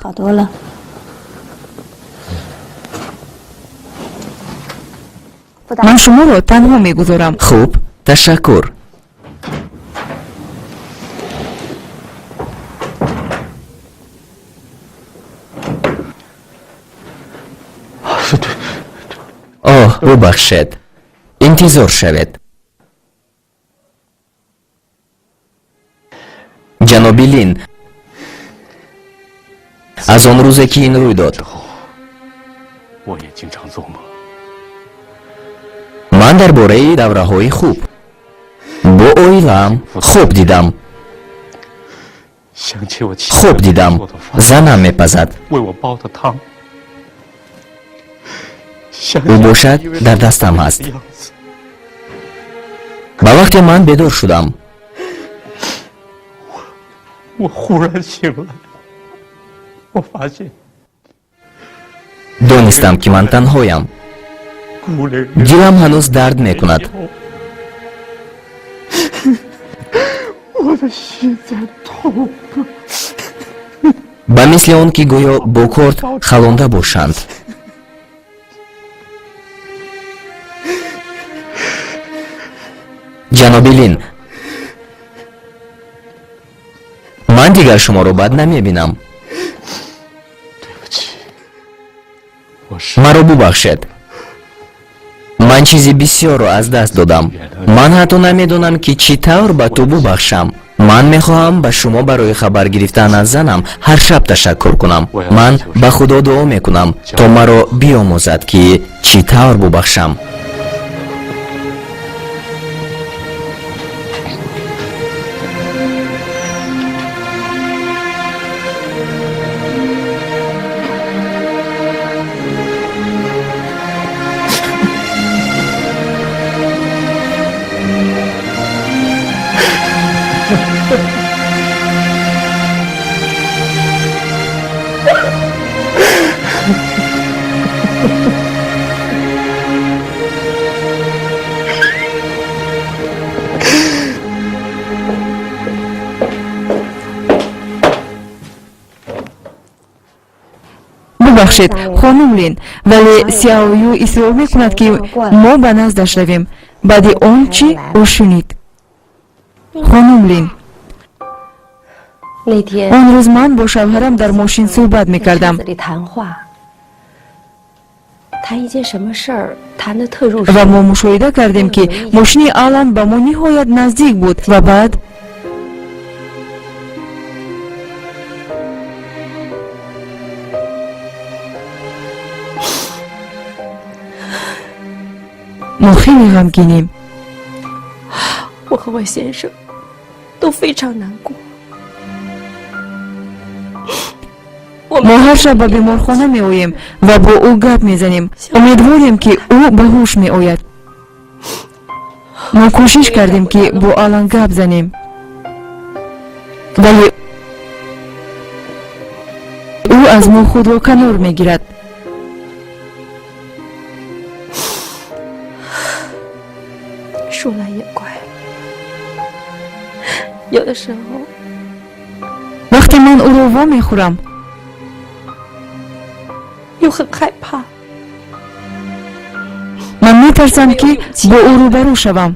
S3: Ман шуморо танҳо мегузорам.
S1: Хуб, ташаккур. Оҳ, бубахшед, интизор шавед, ҷаноби Лин. Аз он рӯзе, ки ин рӯй дод, ман дар бораи давраҳои хуб бо оилаам хоб дидам. Хоб дидам, занам мепазад, ӯ бошад дар дастам ҳаст. Ба вақте ман бедор шудам, донистам, ки ман танҳоям. Дилам ҳанӯз дард мекунад. Ба мисли он ки гӯё бо корд халонда бошанд. Ҷаноби Лин, ман дигар шуморо бад намебинам. Маро бубахшед, ман чизи бисёрро аз даст додам. Ман ҳатто намедонам, ки чӣ тавр ба ту бубахшам. Ман мехоҳам ба шумо барои хабар гирифтан аз занам ҳар шаб ташаккур кунам. Ман ба Худо дуо мекунам, то маро биомӯзад, ки чӣ тавр бубахшам.
S3: Бубахшед, хонум Лин, вале Сяою исрор мекунад, ки мо ба наздаш равем баъди он чӣ ӯ шунид. Хонум Лин, он рӯз ман бо шавҳарам дар мошин суҳбат мекардам ва мо мушоҳида кардем, ки мошини Алан ба мо ниҳоят наздик буд ва баъд мо хеле ғамгинем.
S5: 我和我先生都非常难过。
S3: Мо ҳар шаб ба беморхона меоем ва бо ӯ гап мезанем. Умедворем, ки ӯ ба ҳуш меояд. Мо кӯшиш кардем, ки бо Алан гап занем, вале ӯ аз мо худро канор мегирад.
S5: 说来也怪，有的时候
S3: Вақте ман ӯро вомехӯрам,
S5: 又很害怕。
S3: ман метарсам, ки бо ӯ рӯбарӯ шавам.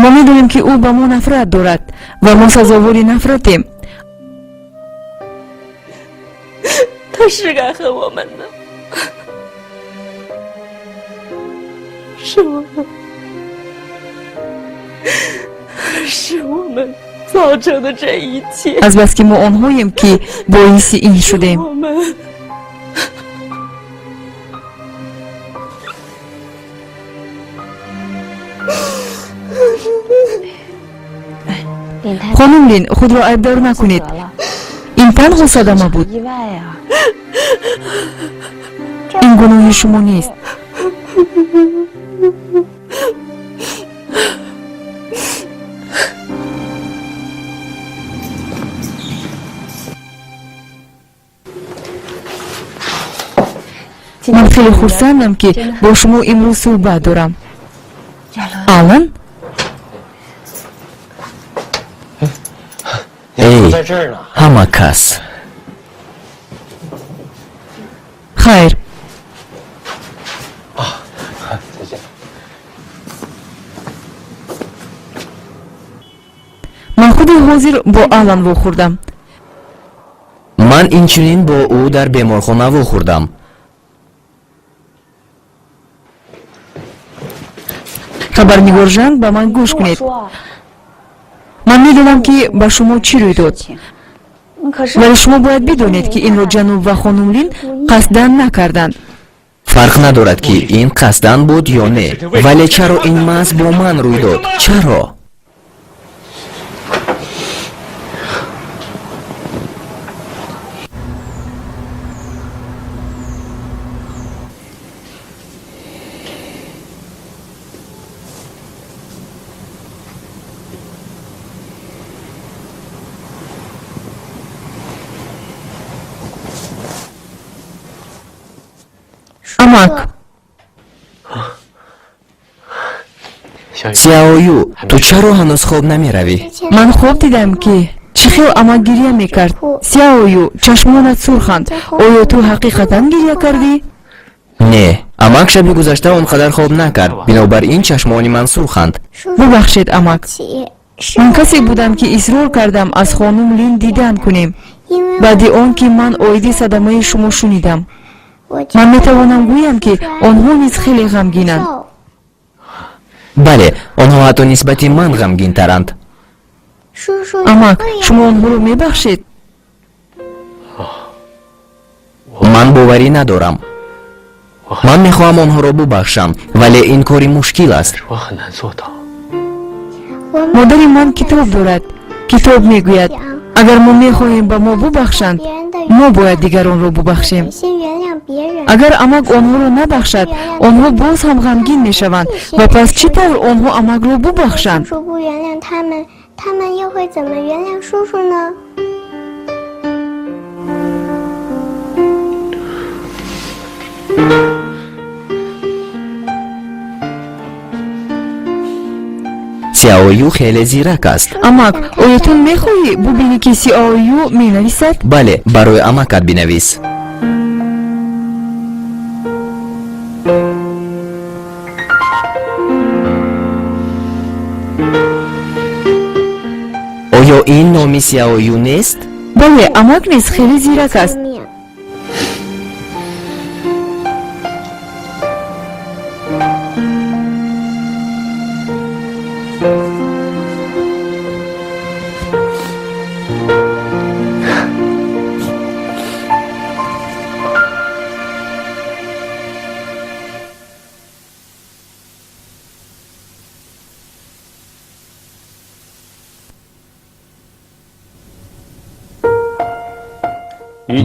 S3: Мо медонем, ки ӯ ба мо нафрат дорад ва мо сазовори нафратем.
S5: 他是该恨我们的，是我们，是我们造成的这一切。
S3: Азбаски мо онҳоем, ки боиси ин шудем.
S5: 我们。
S3: Хонум Лин, худро айбдор накунед. Ин танҳо садама буд.
S4: 意外啊！
S3: Ин гуноҳи шумо нест. Ман хеле хурсандам, ки бо шумо имрӯз суҳбат дорам. Алан.
S1: Эй,
S2: 在这儿呢。
S1: ҳама кас.
S3: Хайр.
S2: 再见。
S3: Ман худи ҳозир бо Алан вохӯрдам.
S1: Ман инчунин бо ӯ дар беморхона вохӯрдам.
S3: Хабарнигор Жанг, ба ман гӯш кунед.
S4: 说，
S3: Ман медонам, ки ба шумо чӣ рӯй дод,
S4: 可是
S3: вале шумо бояд бидонед, ки инро ҷаноб ва хонум Лин қасдан накарданд.
S1: Фарқ надорад, ки ин қасдан буд ё не, вале чаро ин маҳз бо ман рӯй дод? Чаро?
S3: Амак.
S2: 小雨，
S1: Сяою, ту чаро ҳанӯз хоб намеравӣ?
S3: Ман хоб дидам, ки чӣ хел амак гиря мекард. Сяою, чашмонат сурханд. Оё ту ҳақиқатан гиря кардӣ?
S1: Не, амак шаби гузашта он қадар хоб накард, бинобар ин чашмони ман сурханд.
S3: Бубахшед, амак.
S6: 起是
S3: Ман касе будам, ки исрор кардам аз хонум Лин дидан кунем,
S6: 因为
S3: баъди он ки ман оиди садамаи шумо шунидам.
S6: 我觉
S3: Ман
S6: 得
S3: метавонам гӯям, ки онҳо низ хеле ғамгинанд.
S6: 受
S1: Бале, онҳо ҳатто нисбати ман ғамгинтаранд.
S6: 叔叔
S3: Амак,
S6: 会
S3: шумо онҳоро мебахшед?
S1: Ман боварӣ надорам. Ман мехоҳам онҳоро бубахшам, вале ин кори мушкил аст.
S2: 我很难做到。
S6: 我们
S3: Модари ман китоб дорад. Китоб мегӯяд, агар мо мехоҳем ба мо бубахшанд,
S6: 别人的
S3: мо бояд дигаронро бубахшем.
S6: 先原谅别人，
S3: Агар амак онҳоро набахшад, онҳо боз ҳам ғамгин мешаванд ва пас чӣ тавр онҳо амакро бубахшанд?
S6: 叔叔不原谅他们，他们又会怎么原谅叔叔呢？
S1: Сяою хеле зирак аст.
S3: Амак, оё ту мехоҳӣ бубинӣ, ки Сиаою менависад?
S1: Бале, барои амакат бинавис. Оё ин номи Сяою нест?
S3: Бале, амак низ хеле зирак аст.
S6: 面。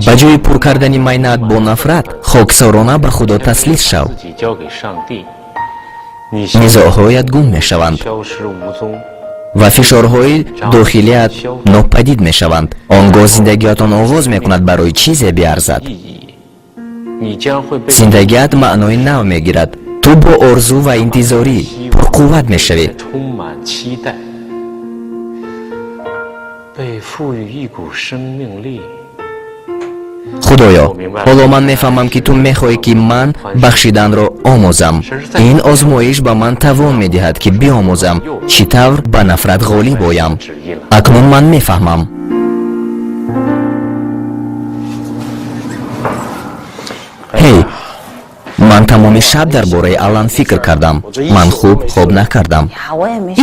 S1: Ба ҷои пур кардани майнаат бо нафрат, хоксорона ба Худо таслим шав.
S2: 自己交给上帝，你
S1: Низоъҳоят гум мешаванд
S2: 消失无踪。
S1: ва фишорҳои дохилият нопадид мешаванд. Он гоҳ зиндагиатон оғоз мекунад барои чизе биарзад.
S2: 意义，你将会被
S1: Зиндагиат маънои нав мегирад. Ту бо орзу ва интизорӣ пурқувват мешавӣ.
S2: 充满期待，被赋予一股生命力。
S1: Худоё, ҳоло ман мефаҳмам, ки ту мехоҳӣ, ки ман бахшиданро омӯзам. Ин озмоиш ба ман тавон медиҳад, ки биомӯзам, чӣ тавр ба нафрат ғолиб оям.
S2: 旨意了。
S1: Акнун ман мефаҳмам. Ҳей, ман тамоми шаб дар бораи Алан фикр кардам. Ман хуб хоб накардам.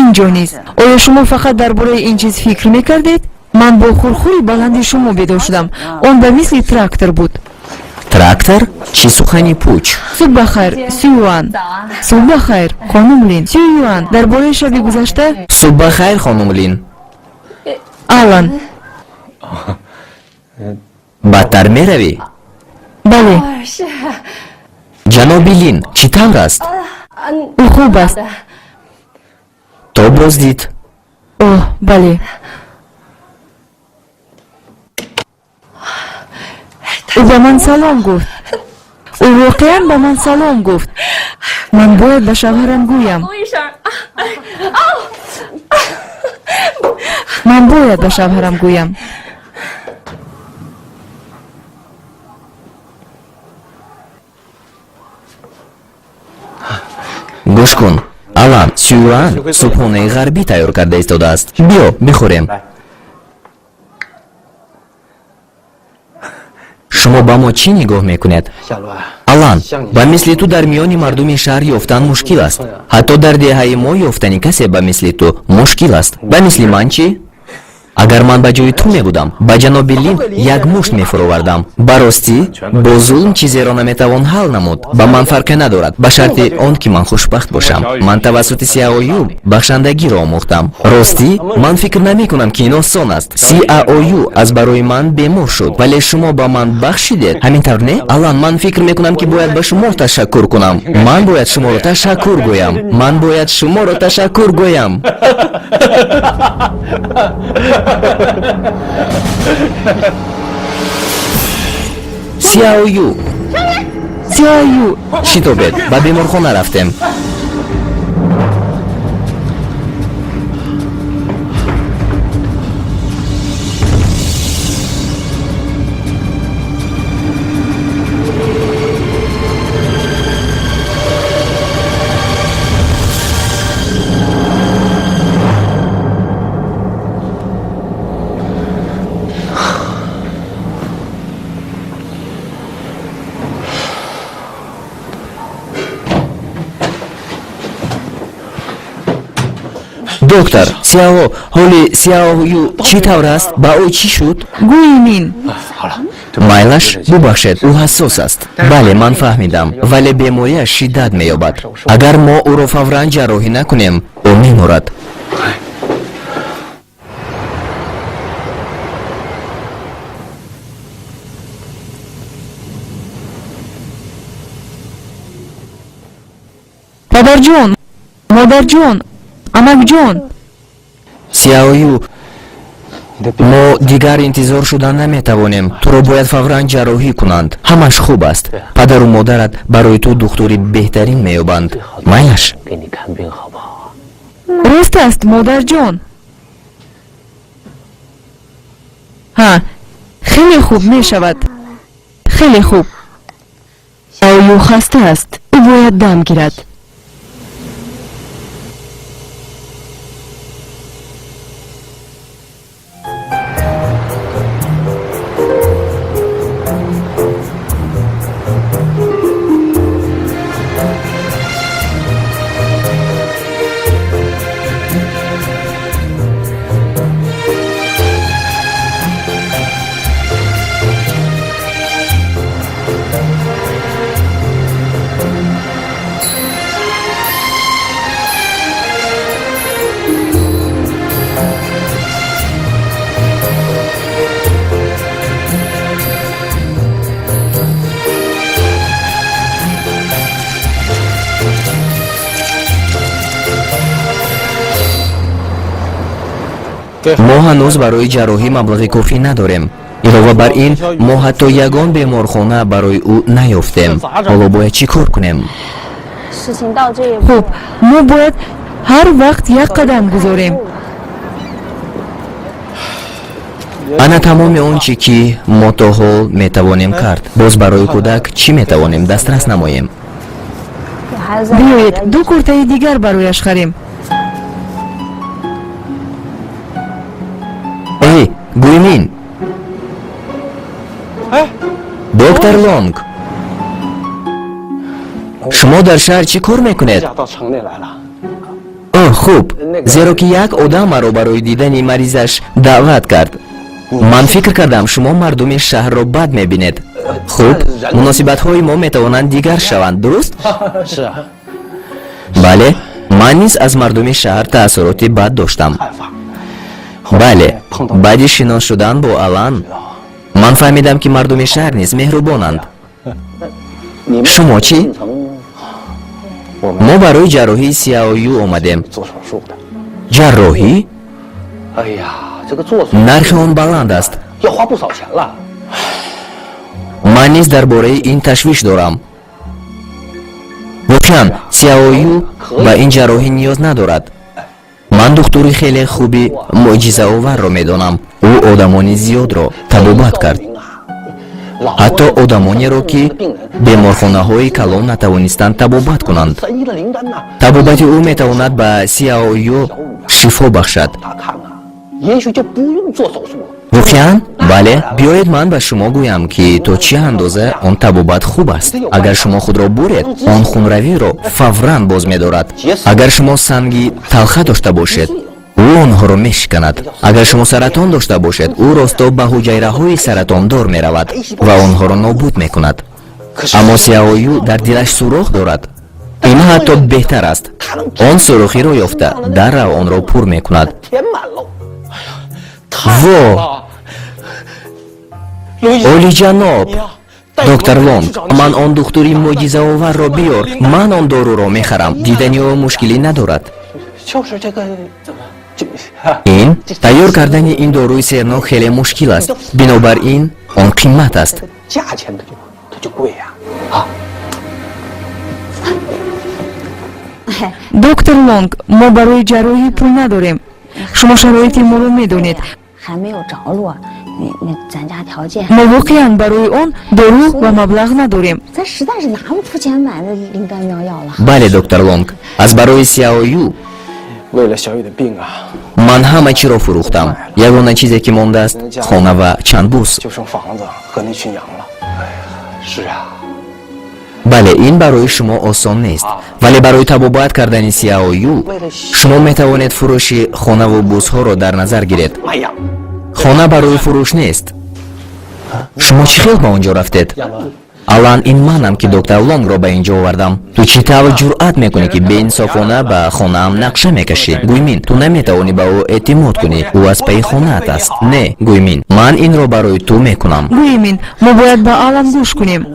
S3: Ин ҷо низ. Оё шумо фақат дар бораи ин чиз фикр мекардед? Ман бо хурхури баланди шумо бедор шудам. Он ба мисли трактор буд.
S1: Трактор? Чӣ сухани пуч!
S3: Субҳ ба хайр, Сююан. Субҳ ба хайр, хонум Лин. Сююан, дар бораи шаби гузашта.
S1: Субҳ ба хайр, хонум Лин.
S3: Алан.
S1: Бадтар меравӣ?
S3: Бале.
S1: Ҷаноби Лин чӣ тавр аст?
S3: Ӯ хуб аст.
S1: То боздид.
S3: Оҳ, бале. Ӯ ба ман салом гуфт. Ӯ воқеан ба ман салом гуфт. Ман бояд ба шавҳарам гӯям. Ман бояд ба шавҳарам гӯям.
S1: Гӯш кун, Алан, Сююан субҳонаи ғарбӣ тайёр карда истодааст. Биё, бихӯрем. Шумо ба мо чӣ нигоҳ мекунед?
S2: 夏伦，
S1: Алан, ба мисли ту дар миёни мардуми шаҳр ёфтан мушкил аст. Ҳатто дар деҳаи мо ёфтани касе ба мисли ту мушкил аст. Ба мисли ман чӣ? Агар ман ба ҷои ту мебудам, ба ҷаноби Лин як мушт мефуровардам. Ба ростӣ, бо зулм чизеро наметавон ҳал намуд. Ба ман фарқе надорад, ба шарти он ки ман хушбахт бошам. Ман тавассути Сяою бахшандагиро омӯхтам. Ростӣ, ман фикр намекунам, ки ин осон аст. Сяою аз барои ман бемор шуд, вале шумо ба ман бахшидед, ҳамин тавр не, Алан? Ман фикр мекунам, ки бояд ба шумо ташаккур кунам. Ман бояд шуморо ташаккур гӯям. Ман бояд шуморо ташаккур гӯям. Сяою!
S3: Сиаю!
S1: Шитобед, ба беморхона рафтем. Доктор Сяо, ҳоли Сяою чӣ тавр аст? Ба ӯ чӣ шуд?
S3: Гӯи мин.
S2: 好了，
S1: Майлаш, бубахшед, ӯ ҳассос аст. Бале, ман фаҳмидам, вале бемориаш шиддат меёбад. Агар мо ӯро фавран ҷарроҳӣ накунем, ӯ мемурад.
S3: Падарҷон, модарҷон, амакҷон.
S1: Сяою, мо дигар интизор шуда наметавонем. Туро бояд фавран ҷарроҳӣ кунанд. Ҳамаш хуб аст. Падару модарат барои ту духтури беҳтарин меёбанд. Майлаш.
S2: 给你看病好不好啊？
S3: Рост аст, модарҷон. Ҳа, хеле хуб мешавад. Хеле хуб. Сяою хаста аст. Ӯ бояд дам гирад.
S1: Мо ҳанӯз барои ҷарроҳӣ маблағи кофӣ надорем. Илова бар ин, мо ҳатто ягон беморхона барои ӯ наёфтем. Ҳоло бояд чӣ кор кунем?
S3: Хуб, мо бояд ҳар вақт як қадам гузорем.
S1: Ана тамоми он чӣ ки мо то ҳол метавонем кард. Боз барои кӯдак чӣ метавонем дастрас намоем?
S3: Биёед ду куртаи дигар барояш харем.
S1: Эй, Гуймин! Доктор Лонг! Шумо дар шаҳр чӣ кор мекунед? О, хуб, зеро ки як одам маро барои дидани маризаш даъват кард. Ман фикр кардам, шумо мардуми шаҳрро бад мебинед. Хуб, муносибатҳои мо метавонанд дигар шаванд, дуруст? Бале, ман низ аз мардуми шаҳр таассуроти бад доштам. Бале, баъди шинос шудан бо Алан ман фаҳмидам, ки мардуми шаҳр низ меҳрубонанд. Шумо чӣ? Мо барои ҷарроҳии Сяою омадем. Ҷарроҳӣ? Нархи он баланд аст. Ман низ дар бораи ин ташвиш дорам. Воқеан, Сяою ба ин ҷарроҳӣ ниёз надорад. Ман духтури хеле хуби мӯъҷизаоварро медонам. Ӯ одамони зиёдро табобат кард, ҳатто одамонеро, ки беморхонаҳои калон натавонистанд табобат кунанд. Табобати ӯ метавонад ба Сяою шифо бахшад. Воқеан? Бале, биёед ман ба шумо гӯям, ки то чӣ андоза он табобат хуб аст. Агар шумо худро буред, он хунравиро фавран боз медорад. Агар шумо санги талха дошта бошед, ӯ онҳоро мешиканад. Агар шумо саратон дошта бошед, ӯ росто ба ҳуҷайраҳои саратондор меравад ва онҳоро нобуд мекунад. Аммо Сяою дар дилаш сӯрох дорад. Ин ҳатто беҳтар аст. Он сӯрохиро ёфта, даррав онро пур мекунад. Во, олиҷаноб доктор Лонг, ман он духтури мӯъҷизаоварро биёр, ман он доруро мехарам. Дидани ӯ мушкилӣ надорад. Ин тайёр кардани ин доруи сернок хеле мушкил аст, бинобар ин он қимат аст.
S3: Доктор Лонг, мо барои ҷарроҳӣ пул надорем. Шумо шароити моро медонед. Мо воқеан барои он дору ва маблағ надорем.
S1: Бале, доктор Лонг, аз барои Сяою ман ҳама чиро фурӯхтам. Ягона чизе ки мондааст, хона ва чанд бус. Бале, ин барои шумо осон нест, вале барои табобат кардани Сяою шумо метавонед фурӯши хонаву бусҳоро дар назар гиред. Хона барои фурӯш нест. Шумо чӣ хел ба он ҷо рафтед? Алан, ин манам, ки доктор Лонгро ба ин ҷо овардам. Ту чӣ тавр ҷуръат мекунӣ, ки беинсофона ба хонаам нақша мекашӣ? Гуймин, ту наметавонӣ ба ӯ эътимод кунӣ. Ӯ аз пайи хонаат аст. Не, Гуймин, ман инро барои ту мекунам.
S3: Гуймин, мо бояд ба Алан гӯш кунем.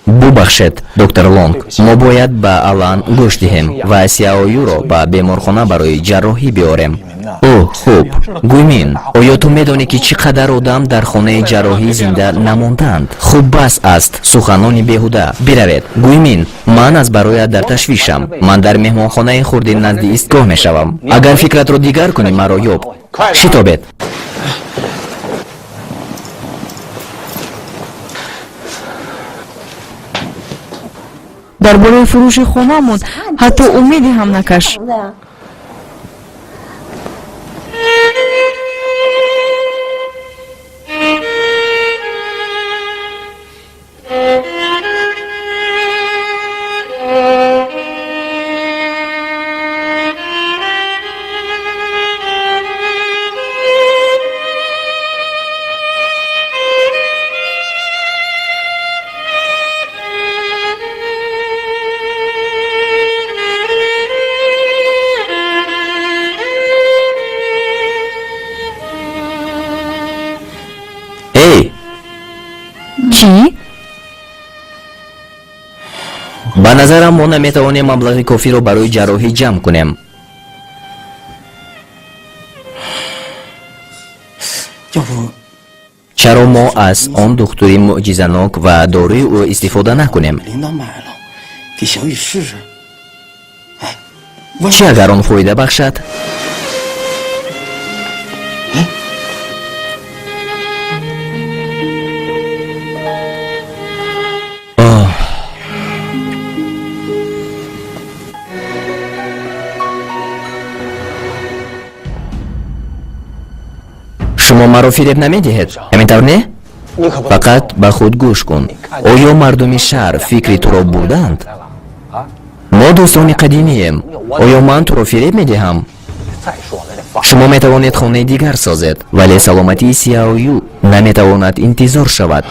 S1: Бубахшед, доктор Лонг, мо бояд ба Алан гӯш диҳем ва Сяоюро ба беморхона барои ҷарроҳӣ биёрем. О, хуб. Гуймин, оё ту медонӣ, ки чӣ қадар одам дар хонаи ҷарроҳӣ зинда намондаанд? Хуб, бас аст суханони беҳуда. Биравед. Гуймин, ман аз бароят дар ташвишам. Ман дар меҳмонхонаи хурди назди истгоҳ мешавам. Агар фикратро дигар кунӣ, маро ёб. Шитобед.
S3: Дар бораи фурӯши хонамон ҳатто умеде ҳам накаш.
S4: 的。
S1: Эй!
S3: Чӣ?
S1: Ба назарам, мо наметавонем маблағи кофиро барои ҷарроҳӣ ҷамъ кунем.
S7: 要不
S1: Чаро мо аз он духтури мӯъҷизанок ва доруи ӯ истифода накунем?
S7: 铃铛买了，给小雨试试。哎，我
S1: Чӣ агар он фоида бахшад? Оҳ! Шумо маро фиреб намедиҳед, ҳамин тавр не?
S2: 你可不
S1: Фақат ба худ гӯш кун. Оё мардуми шаҳр фикри туро бурдаанд? Мо дӯстони қадимием. Оё ман туро фиреб медиҳам?
S2: 再说了，这房
S1: Шумо метавонед хонаи дигар созед, вале саломатии Сяою наметавонад интизор шавад.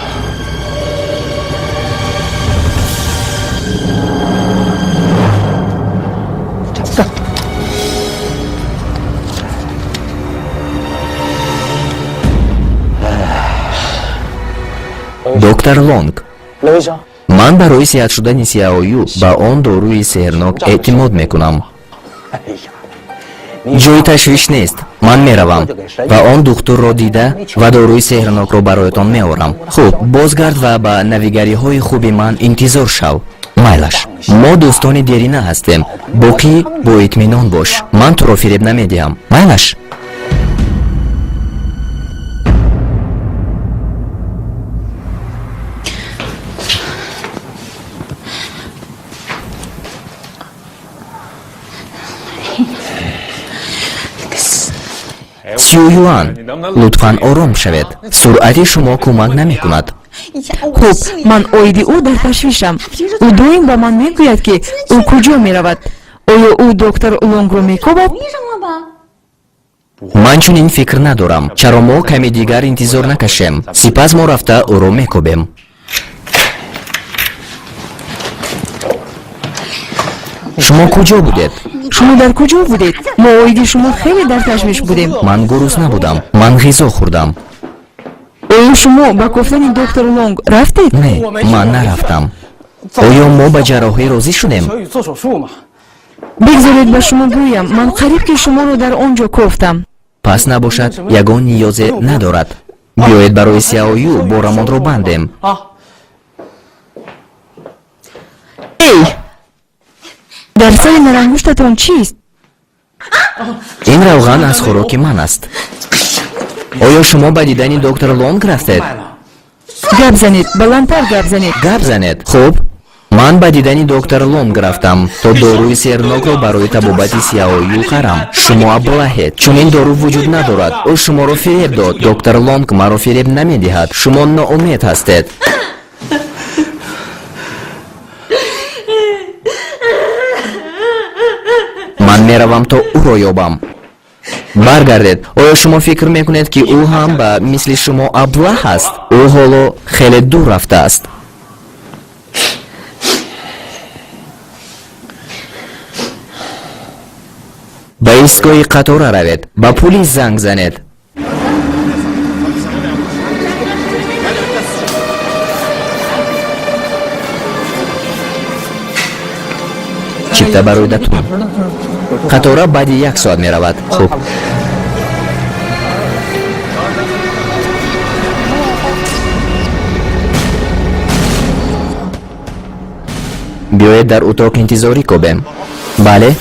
S1: Доктор Лонг,
S2: 刘医生，
S1: ман барои сиҳат шудани Сяою ба он доруи сеҳрнок эътимод мекунам.
S2: 哎呀，你
S1: Ҷои ташвиш нест. Ман меравам ва он духтурро дида ва доруи сеҳрнокро бароятон меорам. Хуб, бозгард ва ба навигариҳои хуби ман интизор шав. Майлаш, мо дӯстони дерина ҳастем. Боқӣ боитминон бош, ман туро фиреб намедиҳам. Майлаш. Сююан, лутфан ором шавед. Суръати шумо кӯмак намекунад.
S3: Хуб, ман оиди ӯ дар ташвишам. Ӯ доим ба ман мегӯяд, ки ӯ куҷо меравад. Оё ӯ доктор Лонгро мекобад?
S4: 同意上了吧？
S1: Ман чунин фикр надорам. Чаро мо каме дигар интизор накашем? Сипас мо рафта ӯро мекобем. Шумо куҷо будед?
S3: Шумо дар куҷо будед? Мо оиди шумо хеле дар ташвиш будем.
S1: Ман гурусна будам. Ман ғизо хӯрдам.
S3: Оё шумо ба кофтани доктор Лонг рафтед?
S1: Не, ман нарафтам. Оё мо ба ҷарроҳӣ розӣ шудем?
S7: 小雨做手术嘛。
S3: Бигзоред ба шумо гӯям, ман қариб ки шуморо дар он ҷо кофтам.
S1: Пас набошад, ягон ниёзе надорад. Биёед, барои Сяою борамонро бандем.
S7: 啊，
S3: Эй, дар сари нарангуштатон чист?
S1: Ин равған аз хӯроки ман аст. Оё шумо ба дидани доктор Лонг рафтед?
S7: 卖了。
S3: Гап занед, баландтар гап занед.
S1: Гап занед. Хуб, ман ба дидани доктор Лонг рафтам, то доруи сеҳрнокро барои табобати Сяою харам. Шумо аблаҳед. Чунин дору вуҷуд надорад. Ӯ шуморо фиреб дод. Доктор Лонг маро фиреб намедиҳад. Шумо ноумед ҳастед. Ман меравам, то ӯро ёбам. Баргардед. Оё шумо фикр мекунед, ки ӯ ҳам ба мисли шумо аблаҳ аст? Ӯ ҳоло хеле дур рафтааст. Ба истгоҳи қатора равед, ба пулис занг занед. Чипта барои Датун. Қатора баъди як соат меравад. Хуб. Биёед дар утоқ интизорӣ кобем. Бале?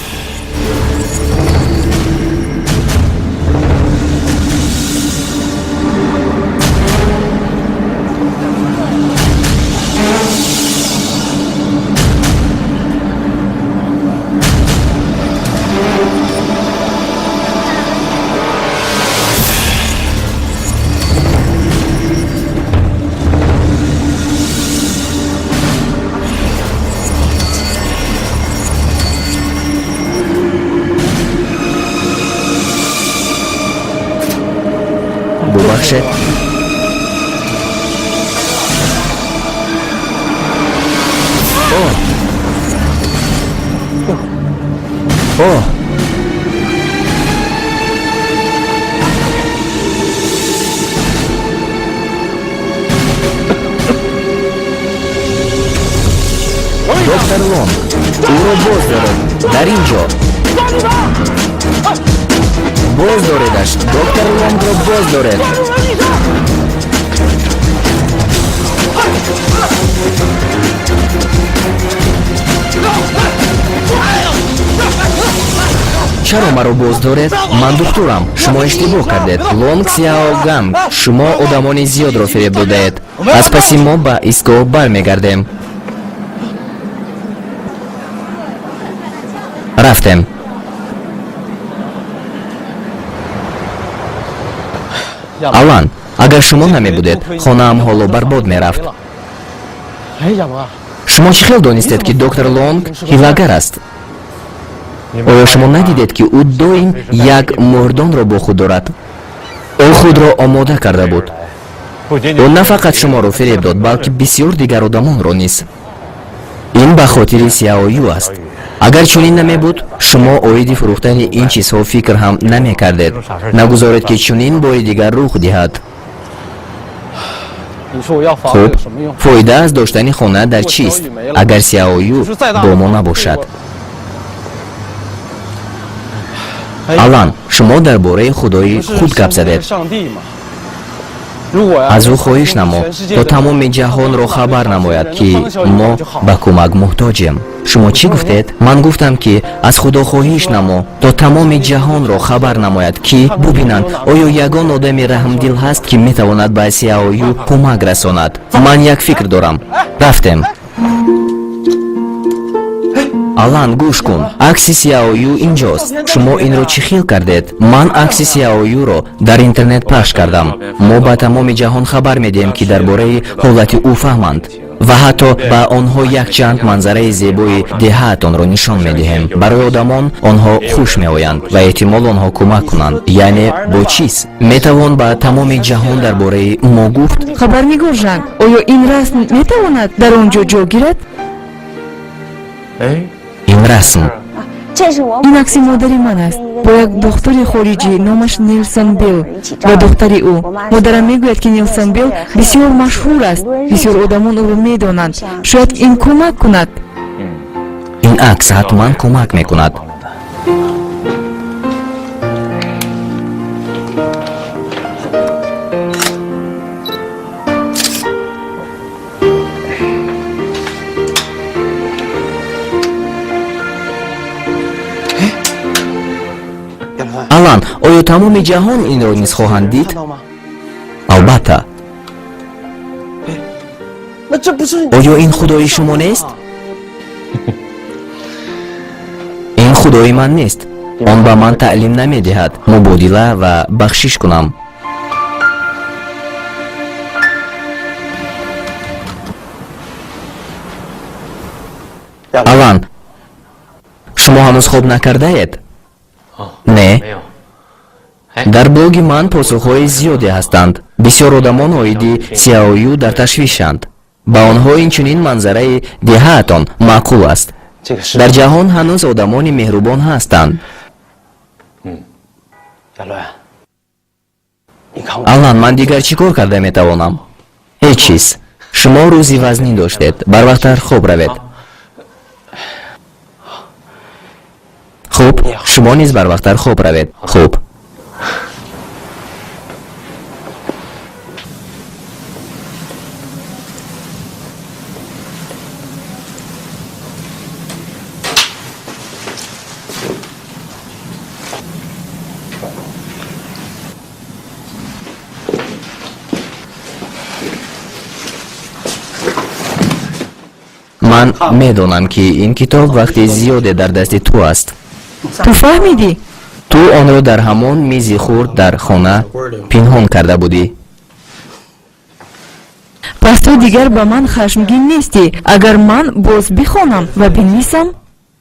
S1: Бубахшед. О! О! Доктор Лонг, ӯро боз доред. Дар ин ҷо. Боз доредаш. Доктор Лонгро боз доред. Чаро маро боз доред? Ман духтурам. Шумо иштибоҳ кардед. Лонг Сяо Ганг, шумо одамони зиёдро фиреб додаед. Аз паси мо ба истгоҳ бармегардем. Рафтем. Алан, агар шумо намебудед, хонаам ҳоло барбод мерафт. Шумо чӣ хел донистед, ки доктор Лонг ҳилагар аст? Оё шумо надидед, ки ӯ доим як мӯҳрдонро бо худ дорад? Ӯ худро омода карда буд. Ӯ на фақат шуморо фиреб дод, балки бисёр дигар одамонро низ. Ин ба хотири Сяою аст. Агар чунин намебуд, шумо оиди фурӯхтани ин чизҳо фикр ҳам намекардед. Нагузоред, ки чунин бори дигар рух диҳад. Хуб, фоида аз доштани хона дар чист, агар Сяою бо мо набошад? Алан, шумо дар бораи худои худ гап задед. Аз ӯ хоҳиш намо, то тамоми ҷаҳонро хабар намояд, ки мо ба кӯмак муҳтоҷем. Шумо чӣ гуфтед? Ман гуфтам, ки аз худо хоҳиш намо, то тамоми ҷаҳонро хабар намояд, ки бубинанд, оё ягон одами раҳмдил ҳаст, ки метавонад ба Сяою кӯмак расонад. Ман як фикр дорам. Рафтем. Алан, гӯш кун. Акси Сяою инҷост. Шумо инро чӣ хел кардед? Ман акси Сяоюро дар интернет пахш кардам. Мо ба тамоми ҷаҳон хабар медиҳем, ки дар бораи ҳолати ӯ фаҳманд. Ва ҳатто ба онҳо якчанд манзараи зебои деҳаатонро нишон медиҳем. Барои одамон онҳо хуш меоянд ва эҳтимол онҳо кӯмак кунанд. Яъне бо чиз метавон ба тамоми ҷаҳон дар бораи мо гуфт?
S3: Хабарнигор Жанг, оё ин расм метавонад дар он ҷо ҷо гирад?
S1: Ин расм.
S3: Ин акси модари ман аст бо як духтури хориҷӣ, номаш Нелсон Белл, ва духтари ӯ. Модарам мегӯяд, ки Нелсон Белл бисёр машҳур аст, бисёр одамон ӯро медонанд. Шояд ин кӯмак кунад.
S1: Ин акс ҳатман кӯмак мекунад. Алан, оё тамоми ҷаҳон инро низ хоҳанд дид? Албатта. Оё ин худои шумо нест? Ин худои ман нест. Он ба ман таълим намедиҳад мубодила ва бахшиш кунам. Алан, шумо ҳанӯз хоб накардаед? Не. Дар блоги ман посухҳои зиёде ҳастанд. Бисёр одамон оиди Сяою дар ташвишанд. Ба онҳо инчунин манзараи деҳаатон маъқул аст. Дар ҷаҳон ҳанӯз одамони меҳрубон ҳастанд. Алан, ман дигар чӣ кор карда метавонам? Ҳеҷ чиз. Шумо рӯзи вазнин доштед. Барвақттар хоб равед. Хуб, шумо низ барвақттар хоб равед. Хуб. Ман медонам, ки ин китоб вақти зиёде дар дасти ту аст.
S3: Ту фаҳмидӣ?
S1: Ту онро дар ҳамон мизи хурд дар хона пинҳон карда будӣ.
S3: Пас ту дигар ба ман хашмгин нестӣ, агар ман боз бихонам ва бинависам?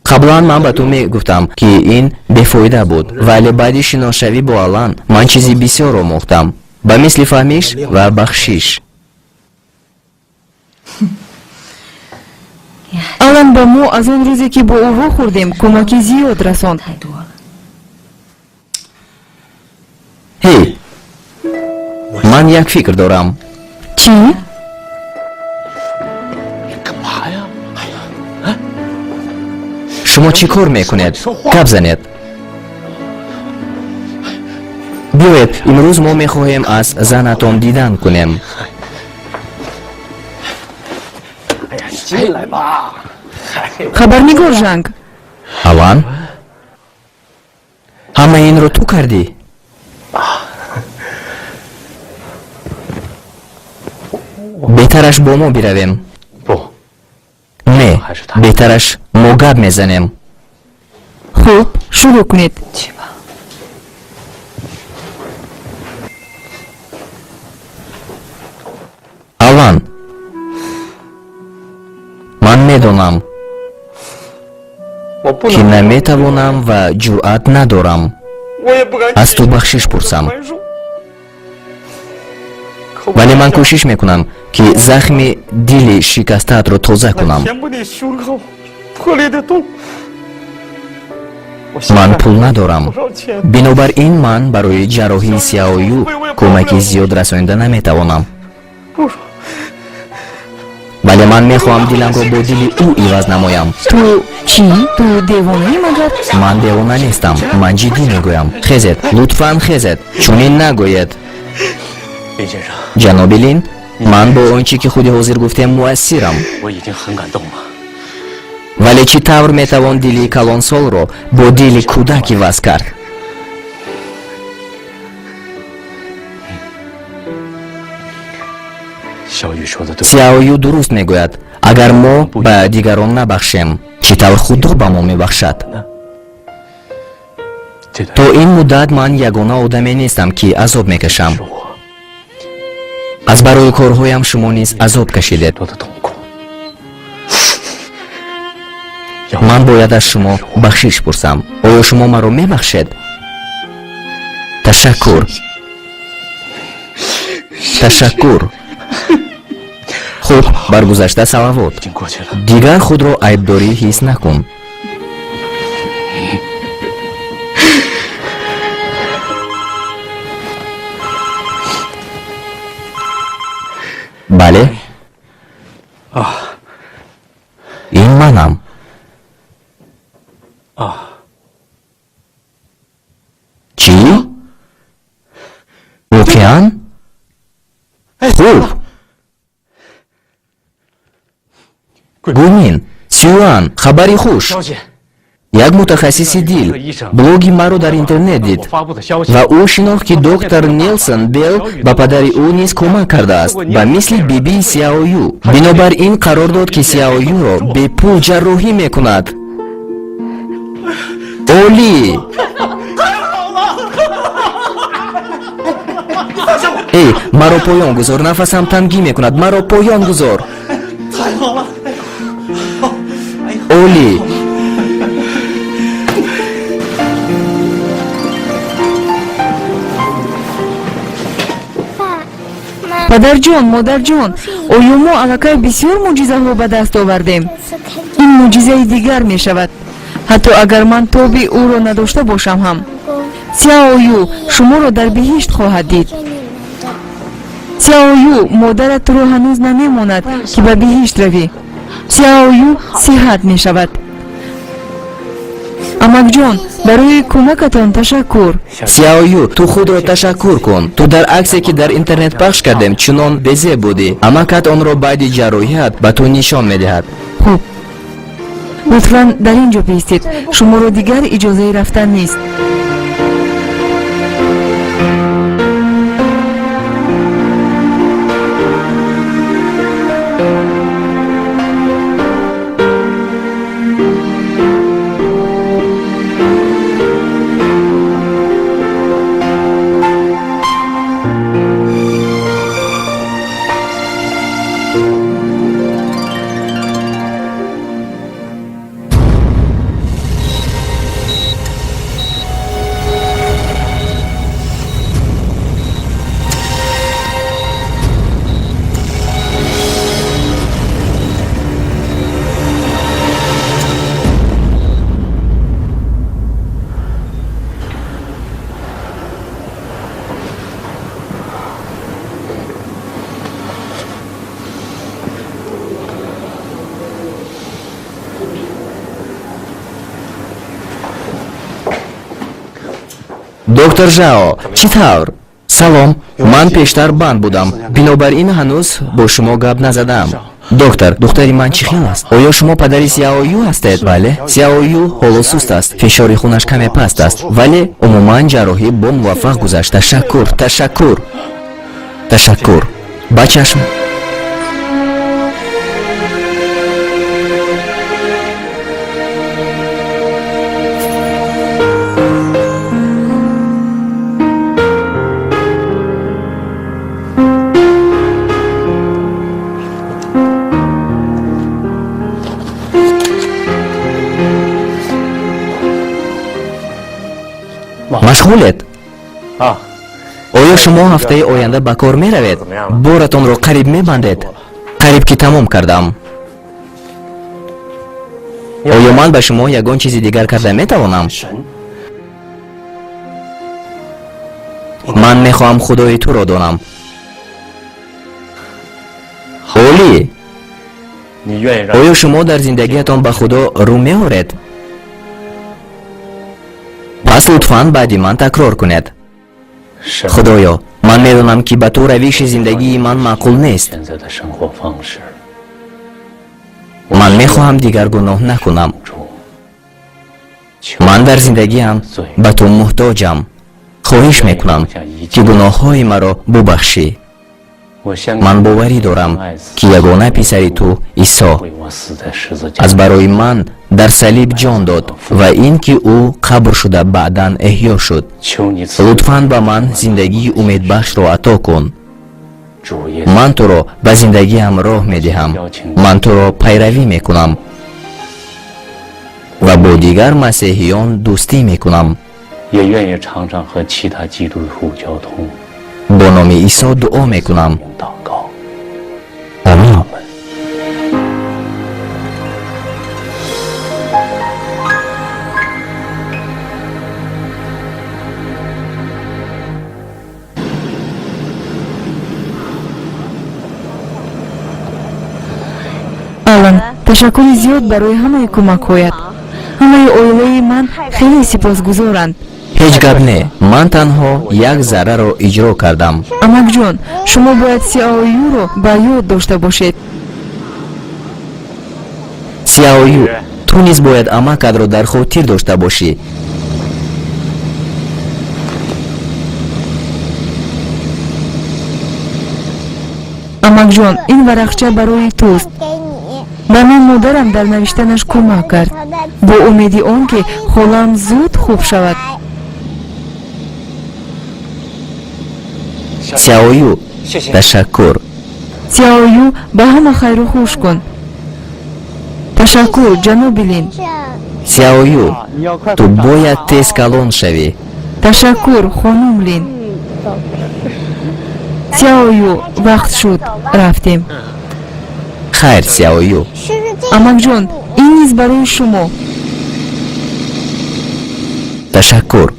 S1: Қаблан ман ба ту мегуфтам, ки ин бефоида буд, вале баъди шиносшавӣ бо Алан ман чизи бисёр омӯхтам, ба мисли фаҳмиш ва бахшиш.
S3: Алан ба мо аз он рӯзе, ки бо ӯ вохӯрдем, кӯмаки зиёд расонд.
S4: 太多了。
S1: Ҳей, ман як фикр дорам.
S3: Чӣ?
S2: 干嘛呀？哎呀，
S1: Шумо чӣ кор мекунед? Гап занед. Биёед, имрӯз мо мехоҳем аз занатон дидан кунем.
S2: 哎呀，你进来吧。哎，
S3: Хабарнигор Жанг.
S1: Алан, ҳамаи инро ту кардӣ? Беҳтараш бо мо биравем.
S2: 不，
S1: Не, беҳтараш мо гап мезанем.
S3: Хуб, шурӯъ кунед.
S4: 去吧。
S1: Алан, ман медонам,
S2: 我不
S1: ки
S2: 能，
S1: наметавонам ва ҷуръат надорам
S2: 我也不敢
S1: аз ту бахшиш пурсам,
S2: 宽恕。可我
S1: вале ман кӯшиш мекунам, ки захми дили шикастаатро тоза кунам.
S2: 填补你胸口破裂的洞。我现
S1: Ман
S2: 在
S1: пул надорам,
S2: 多少钱？
S1: бинобар ин ман барои ҷарроҳии Сяою кӯмаки зиёд расонида наметавонам,
S2: 不说，
S1: вале ман мехоҳам диламро бо дили ӯ иваз намоям.
S3: Ту чӣ? Ту девонаӣ магар?
S1: Ман девона нестам, ман ҷиддӣ мегӯям. Хезед, лутфан хезед, чунин нагӯед.
S2: 林先生，
S1: Ҷаноби Лин, ман бо он чӣ ки худи ҳозир гуфтем муассирам,
S2: 我已经很感动了。
S1: вале чӣ тавр метавон дили калонсолро бо дили кӯдак иваз кард?
S2: 小雨说的对，
S1: Сяою дуруст мегӯяд. Агар мо ба дигарон набахшем, чӣ тавр Худо ба мо мебахшад?
S2: 这段
S1: То ин муддат ман ягона одаме нестам, ки азоб мекашам.
S2: 是我
S1: Аз барои корҳоям шумо низ азоб кашидед.
S2: 多的痛苦。
S1: Ман бояд аз шумо бахшиш пурсам. Оё шумо маро мебахшед? Ташаккур, ташаккур. Хуб, бар гузашта салавот.
S2: 已经过去了，
S1: Дигар худро айбдорӣ ҳис накун. Бале, ин манам. Чӣ? Воқеан? Хуб. Гумин Сюан, хабари хуш.
S2: 消息，
S1: Як мутахассиси дил блоги маро дар интернет
S2: 我
S1: дид
S2: 发布的消息
S1: ва ӯ шинохт, ки доктор Нелсон Белл ба падари ӯ низ кӯмак кардааст, ба мисли биби Сяою. Бинобар ин қарор дод, ки Сяоюро бепул ҷарроҳӣ мекунад. Олӣ! Эй, маро поён гузор, нафасам тангӣ мекунад, маро поён гузор. Олӣ!
S6: 爸妈，
S3: Падарҷон, модарҷон, оё мо аллакай бисёр мӯъҷизаҳо ба даст овардем?
S6: 这次肯定
S3: Ин мӯъҷизаи дигар мешавад, ҳатто агар ман тоби ӯро надошта бошам ҳам.
S6: 成功，
S3: Сяою шуморо дар биҳишт хоҳад дид.
S6: 是你们的。
S3: Сяою, модарат туро ҳанӯз намемонад, ки ба биҳишт равӣ. Сяою сиҳат мешавад. Амакҷон, барои кӯмакатон ташаккур.
S1: Сяою, ту худро ташаккур кун. Ту дар аксе, ки дар интернет пахш кардем, чунон безеб будӣ. Амакат онро баъди ҷарроҳият ба ту нишон медиҳад.
S3: Хуб, лутфан дар ин ҷо биистед. Шуморо дигар иҷозаи рафтан нест.
S1: Доктор Жао, чӣ тавр? Салом, ман пештар банд будам, бинобар ин ҳанӯз бо шумо гап назадаам. Доктор, духтари ман чӣ хел аст? Оё шумо падари Сяою ҳастед? Бале, Сяою ҳоло суст аст, фишори хунаш каме паст аст, вале умуман ҷарроҳӣ бо муваффақ гузашт. Ташаккур, ташаккур, ташаккур. Ба чашм. Машғулед? Оё шумо ҳафтаи оянда ба кор меравед? Боратонро қариб мебандед? Қариб ки тамом кардам. Оё ман ба шумо ягон чизи дигар карда метавонам? Ман мехоҳам худои туро донам. Олӣ! Оё шумо дар зиндагиятон ба худо рӯ меоред? Пас лутфан баъди ман такрор кунед. Худоё, ман медонам, ки ба ту равиши зиндагии ман маъқул нест. Ман мехоҳам дигар гуноҳ накунам. Ман дар зиндагиам ба ту муҳтоҷам. Хоҳиш мекунам, ки гуноҳҳои маро бубахшӣ. Ман боварӣ дорам, ки ягона писари ту Исо аз барои ман дар салиб ҷон дод ва ин ки ӯ қабр шуда баъдан эҳё шуд. Лутфан ба ман зиндагии умедбахшро ато кун. Ман туро ба зиндагиам роҳ медиҳам. Ман туро пайравӣ мекунам ва бо дигар масеҳиён дӯстӣ мекунам. Бо номи Исо дуо мекунам. Омин.
S3: Алан, ташаккури зиёд барои ҳамаи кӯмакҳоят. Ҳамаи оилаи ман хеле сипосгузоранд.
S1: Ҳеҷ гап не, ман танҳо як зарраро иҷро кардам.
S3: Амакҷон, шумо бояд Сяоюро ба ёд дошта бошед.
S1: Сяою, ту низ бояд амакатро дар хотир дошта бошӣ.
S3: Амакҷон, ин варақча барои туст. Ба ман модарам дар навиштанаш кӯмак кард, бо умеди он ки холаам зуд хуб шавад.
S1: Сяою, ташаккур.
S3: Сяою, ба ҳама хайру хуш кун. Ташаккур, ҷаноби Лин.
S1: Сяою, ту бояд тез калон шавӣ.
S3: Ташаккур, хонум Лин. Сяою, вақт шуд, рафтем.
S1: Хайр, Сяою.
S3: Амакҷон, ин низ барои шумо.
S1: Ташаккур.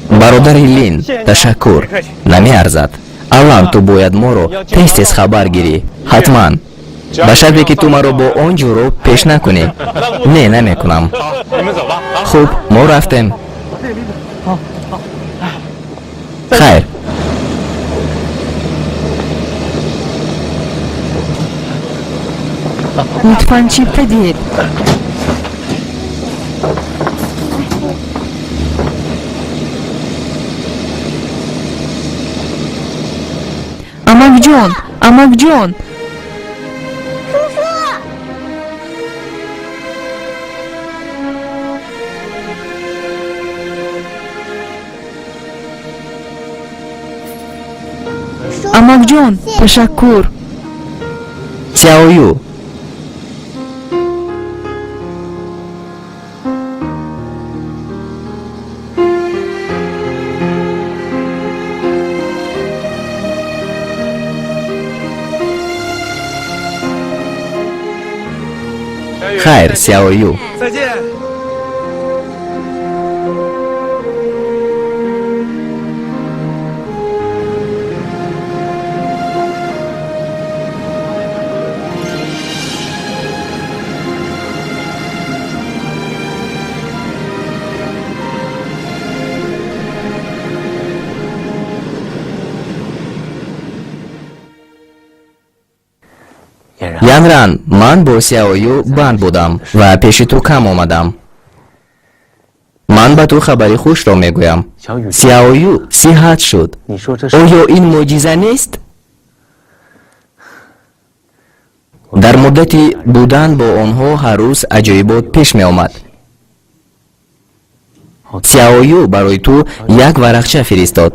S1: Бародари Лин, ташаккур. Намеарзад. Алан, ту бояд моро тез-тез хабар гирӣ. Ҳатман. Ба шарте ки ту маро бо он ҷуроб пеш накунӣ. Не, намекунам. Хуб, мо рафтем. Хайр.
S3: Лутфан, чипта диҳед. Амакҷон, амакҷон! Амакҷон, ташаккур.
S1: Сяою. Хайр, Сяою.
S2: 再见。
S1: Янран, ман бо Сяою банд будам ва пеши ту кам омадам. Ман ба ту хабари хушро мегӯям. Сяою сиҳат шуд. Оё ин мӯъҷиза нест? Дар муддати будан бо онҳо ҳар рӯз аҷоибот пеш меомад. Сяою барои ту як варақча фиристод.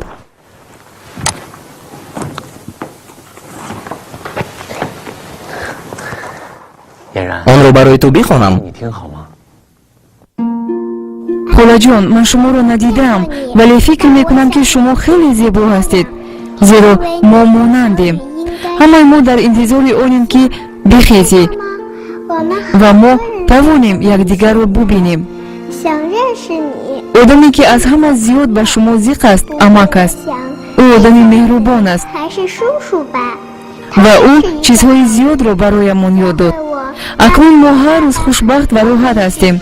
S1: Онро барои ту бихонам?
S3: Холаҷон, ман шуморо надидаам, вале фикр мекунам, ки шумо хеле зебо ҳастед, зеро мо монандем. Ҳамаи мо дар интизори онем, ки бихезӣ
S6: 我们
S3: ва
S6: 好
S3: мо
S6: 多人
S3: тавонем якдигарро бубинем.
S6: 想认识你，
S3: Одаме, ки аз ҳама зиёд ба шумо зиқ аст, амак аст.
S6: 想
S3: Ӯ одами меҳрубон аст
S6: 还是叔叔吧。
S3: ва ӯ чизҳои зиёдро бароямон ёд дод.
S6: 我
S3: Акнун мо ҳар рӯз хушбахт ва роҳат ҳастем.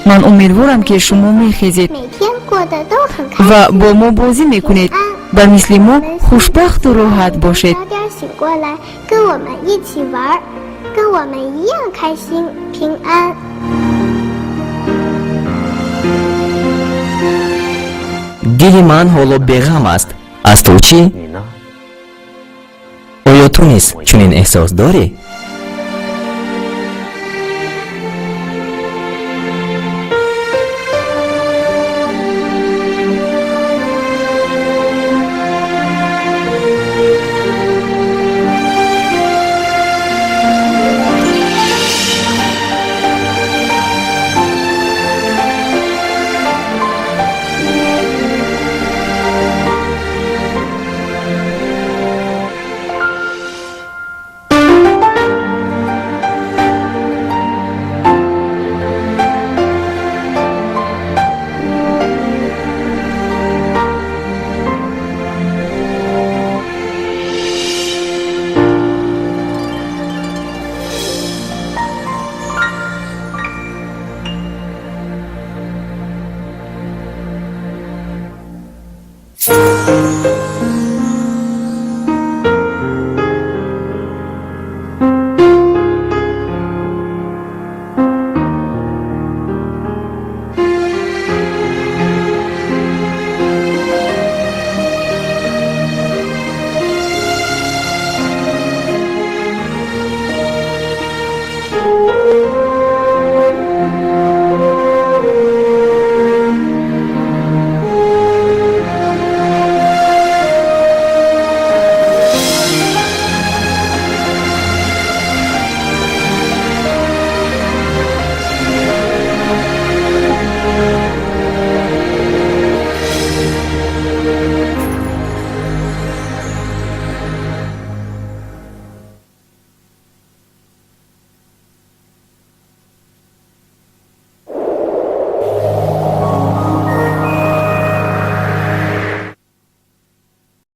S3: Ман умедворам, ки шумо мехезед
S6: 每天过得都很开
S3: ва
S6: 心。
S3: бо мо бозӣ мекунед, ба мисли мо хушбахту роҳат бошед.
S6: 早点醒过来，跟我们一起玩儿，跟我们一样开心平安。
S1: Дили ман ҳоло беғам аст. Аз ту чӣ? Оё ту низ чунин эҳсос дорӣ?